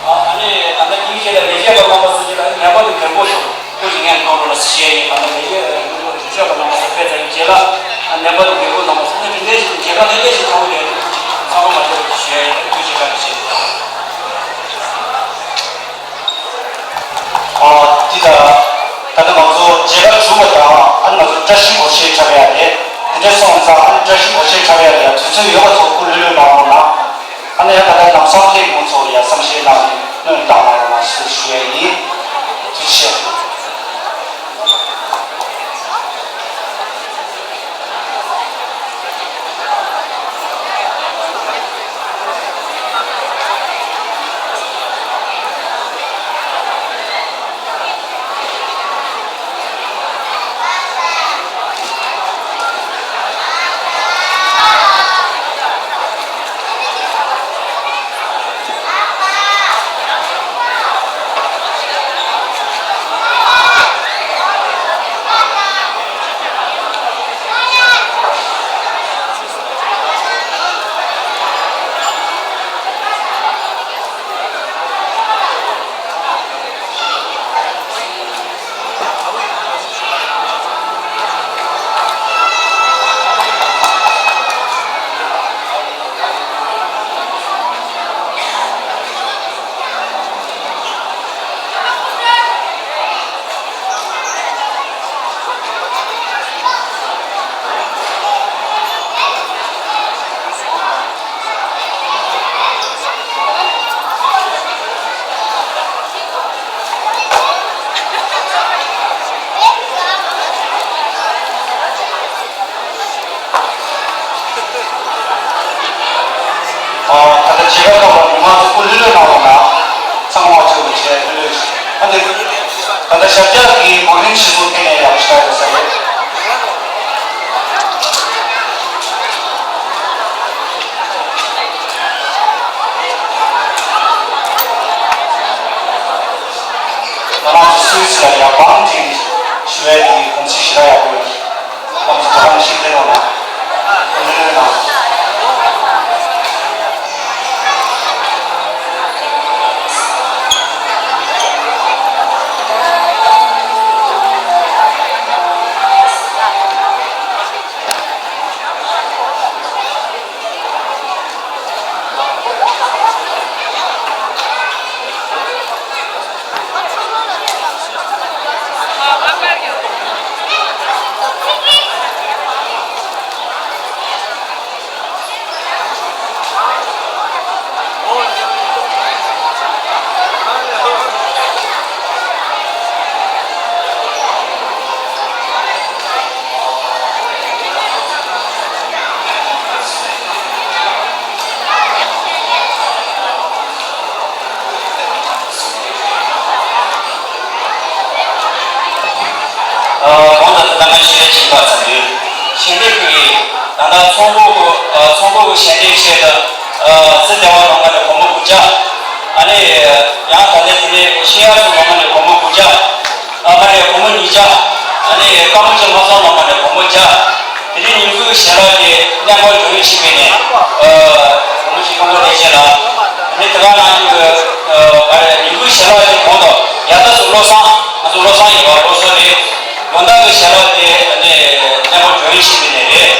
ཨ་ཨ་ནི་ད་ལྟ་དེའི་རྗེས་ལ་ལས་བྱེད་པ་རྣམ་པ་ཚོ་ཅིག་ལ་ངེས་པར་དུ་མགྱོགས་པོ་ཞིག་སྐུ་ཞིག་ངས་གཏོང་རོགས་ལ་ཞུ་ཡ་ཡིན། ད་ལྟ་ལས་བྱེད་ལས་བྱེད་པ་རྣམ་པ་ཚོ་ཕེབས་ཚར་བའི་རྗེས་ལ་ཨ་ངེས་པར་དུ་མགྱོགས་པོ་རྣམ་པ་ཚོ་ནི་རིན་མེད་ཞིག་དང་རྒྱལ་ཁ་ལྷད་མེད་ཞིག་ཐོབ་ཡོད། ཚང་མ་མ་བྱས་པ་ཞུ་ཡ་ཡིན། ཐུགས་རྗེ་བཀའ་དྲིན་ཆེ། ཨ་འདི་ད་ད་ལྟ་ང་ཚོ་མཇལ་ཁ་བྱུང་བ་དང་ཨ་ནི་ང་ཚོ་བཀྲ་ཤིས་སྒོར་གཞས་འཁྲབ་ཡ་རེད། དེ་འདྲ་སོང་ཙང་ཨ་ནི་བཀྲ་ཤིས་སྒོར་གཞས་འཁྲབ་ཡ་ལ་ཡ་དུས་ཚོད་ཡོད་པ་ཚོ་སྐུ་ལྷོད་ལྷོད་གནང་རོགས་གནང་། ཨ་ནི་ཡ་ད་ལྟ་ལམ་སང་ཕེབས་མཁན་ཚོ་ལ་ཡ་གསང་བཤད་གནང་ནས་སྣོན་བཏང་གནང་རོགས་གནང་ཞེས་ཞུ་ཡ་ཡིན། ཐུགས་རྗེ་ཆེ། ད་ལྟ་ཞབས་བཀྱག་གི་འགོ་འདྲེན་བྱེད་ཚུལ་ཐད་ནས་ཡག་པོ་ཞིག་ཡོད་ས་རེད། ང་རང་ཚོ་སུད་སི་ལ་ཡང་བང་ཅིག་ཞུ་ཡས་ཀྱི་གུང་ཚིགས་ཞེ་དྲག་ཡག་པོ་ཡོད། ཁོང་ཚོ་ད་རང་ཤེས་བདེ་རོགས་གནང་། ལོས་གནང་། གོང་དུ་ད་ལྟ་ང་ཞུ་ཡས་ཕྱིན་པ་ཙམ་ཡོད། ཞལ་འདེབས་ཀྱི་ད་ལྟ་ཚོགས་འགོ་གི་ཚོགས་འགོ་གི་ཞལ་འདེབས་ཆེད་དུ་སི་ཏེ་བ་ནང་མ་ནས་སྒོར་མོ་དགུ་བརྒྱ། ཨ་ནི་ཡང་ད་ལྟ་དེ་ནས་ཤེས་ཡ་སུ་ནང་མ་ནས་སྒོར་མོ་དགུ་བརྒྱ། ཨ་མ་ནས་སྒོར་མོ་ཉིས་བརྒྱ། ཨ་ནི་ཀ་མོ་ཆེ་ལྷ་ས་ནང་མ་ནས་སྒོར་མོ་བརྒྱ། དེ་རིང་ཉིན་གུང་ཞལ་ལག་དེ་གླེན་པ་འགྲོ་ཡོང་ཕྱིན་པས་ནས་སྒོར་མོ་ཞིག་སྐུ་ངོ་ལེགས་བྱས་ལ། ཨ་ནི་དེ་ག་ནང་བཞིན་གྱི་ཉིན་གུང་ཞལ་ལག་དེ་གོང་དུ་ཡ་ད་སུ་བློ་བཟང་ང་ཚོ་བློ་བཟང་ཡིན་པ་བློ་བཟང་རེད། དགོང་དག་གི་ཞལ་ལག་དེ་ཨ་ནི་གླེན་པ་འགྲོ་ཡོང་ཕྱིན་པས་ནས་རེད།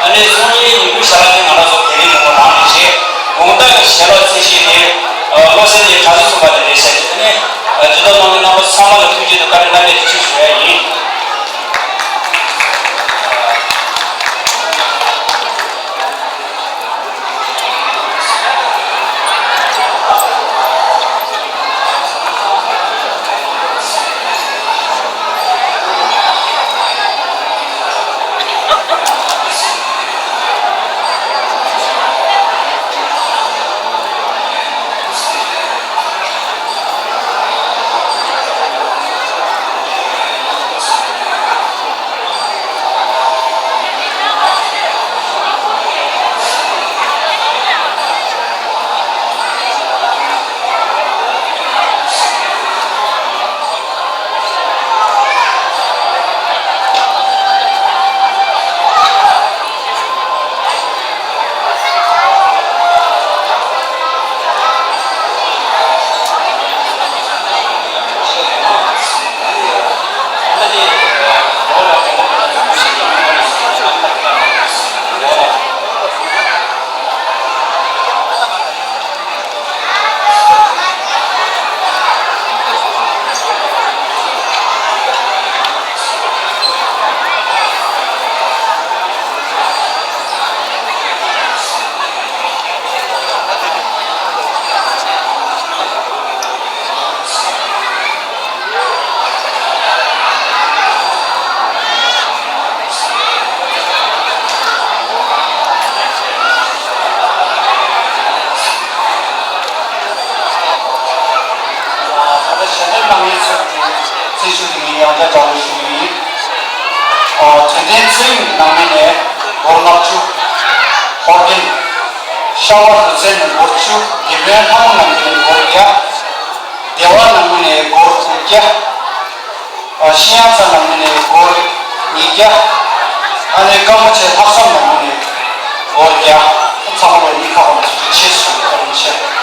ཨ་ནི་སང་ཉིན་ཉིན་གུང་ཞལ་ལག་དེ་ང་རང་ཚོ་དེ་རིང་ངོ་མ་རང་ནས་བྱས། དགོང་དག་གི་ཞལ་ལག་ཚད་གཞི་དེ་བློ་གསལ་གྱི་གྲྭ་ཚང་གསུམ་པ་དེ་རེད་ཟེར་གྱི་ཨ་ནི་སྤྱི་ཚོགས་ནང་གི་རྣམ་པ་ཚང་མ་ལ་ཐུགས་རྗེ་དང་བཀའ་དྲིན་བླ་མེད་ཀྱི་ཆེ་ཞུ་ཡ་ཡིན། ད་ལྟ་ཞལ་འདེབས་གནང་མཁན་ཚོ་གི་ཚེ་ཞུ་དེ་ངས་ཡང་བསྐྱར་བཀྲ་ཤིས་ཞུ་གི་ཡིན། ཨོ། དད་ལྡན་ཚེ་རིང་གནང་མཁན་ནས་སྒོར་ལྔ་བཅུ། ཧོར་ལྡན་ཤ་བ་རུ་ཚན་ནས་སྒོར་བཅུ། དགེ་འཕེལ་ལྷ་མོ་གནང་མཁན་ནས་སྒོར་བརྒྱ། བདེ་བ་གནང་མཁན་ནས་སྒོར་དགུ་བརྒྱ། ཨ། ཤི་ཡང་ཚ་ནང་མི་ནས་སྒོར་ཉིས་བརྒྱ། ཨ་ནེ་ཀ་མོ་ཆེ་ལྷག་བསམ་ནང་མི་ནས་སྒོར་བརྒྱ། ཚང་མ་ལ་གཉིས་ཁ་གོང་ཚུལ་ཆེ་ཞུ་བ་རིན་ཆེ།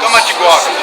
སྐར་མ་གཅིག་གོ་ཨ།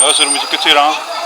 ང་ཟུར་མི་ཅིག་སྐུ་ཚེ་རིང་།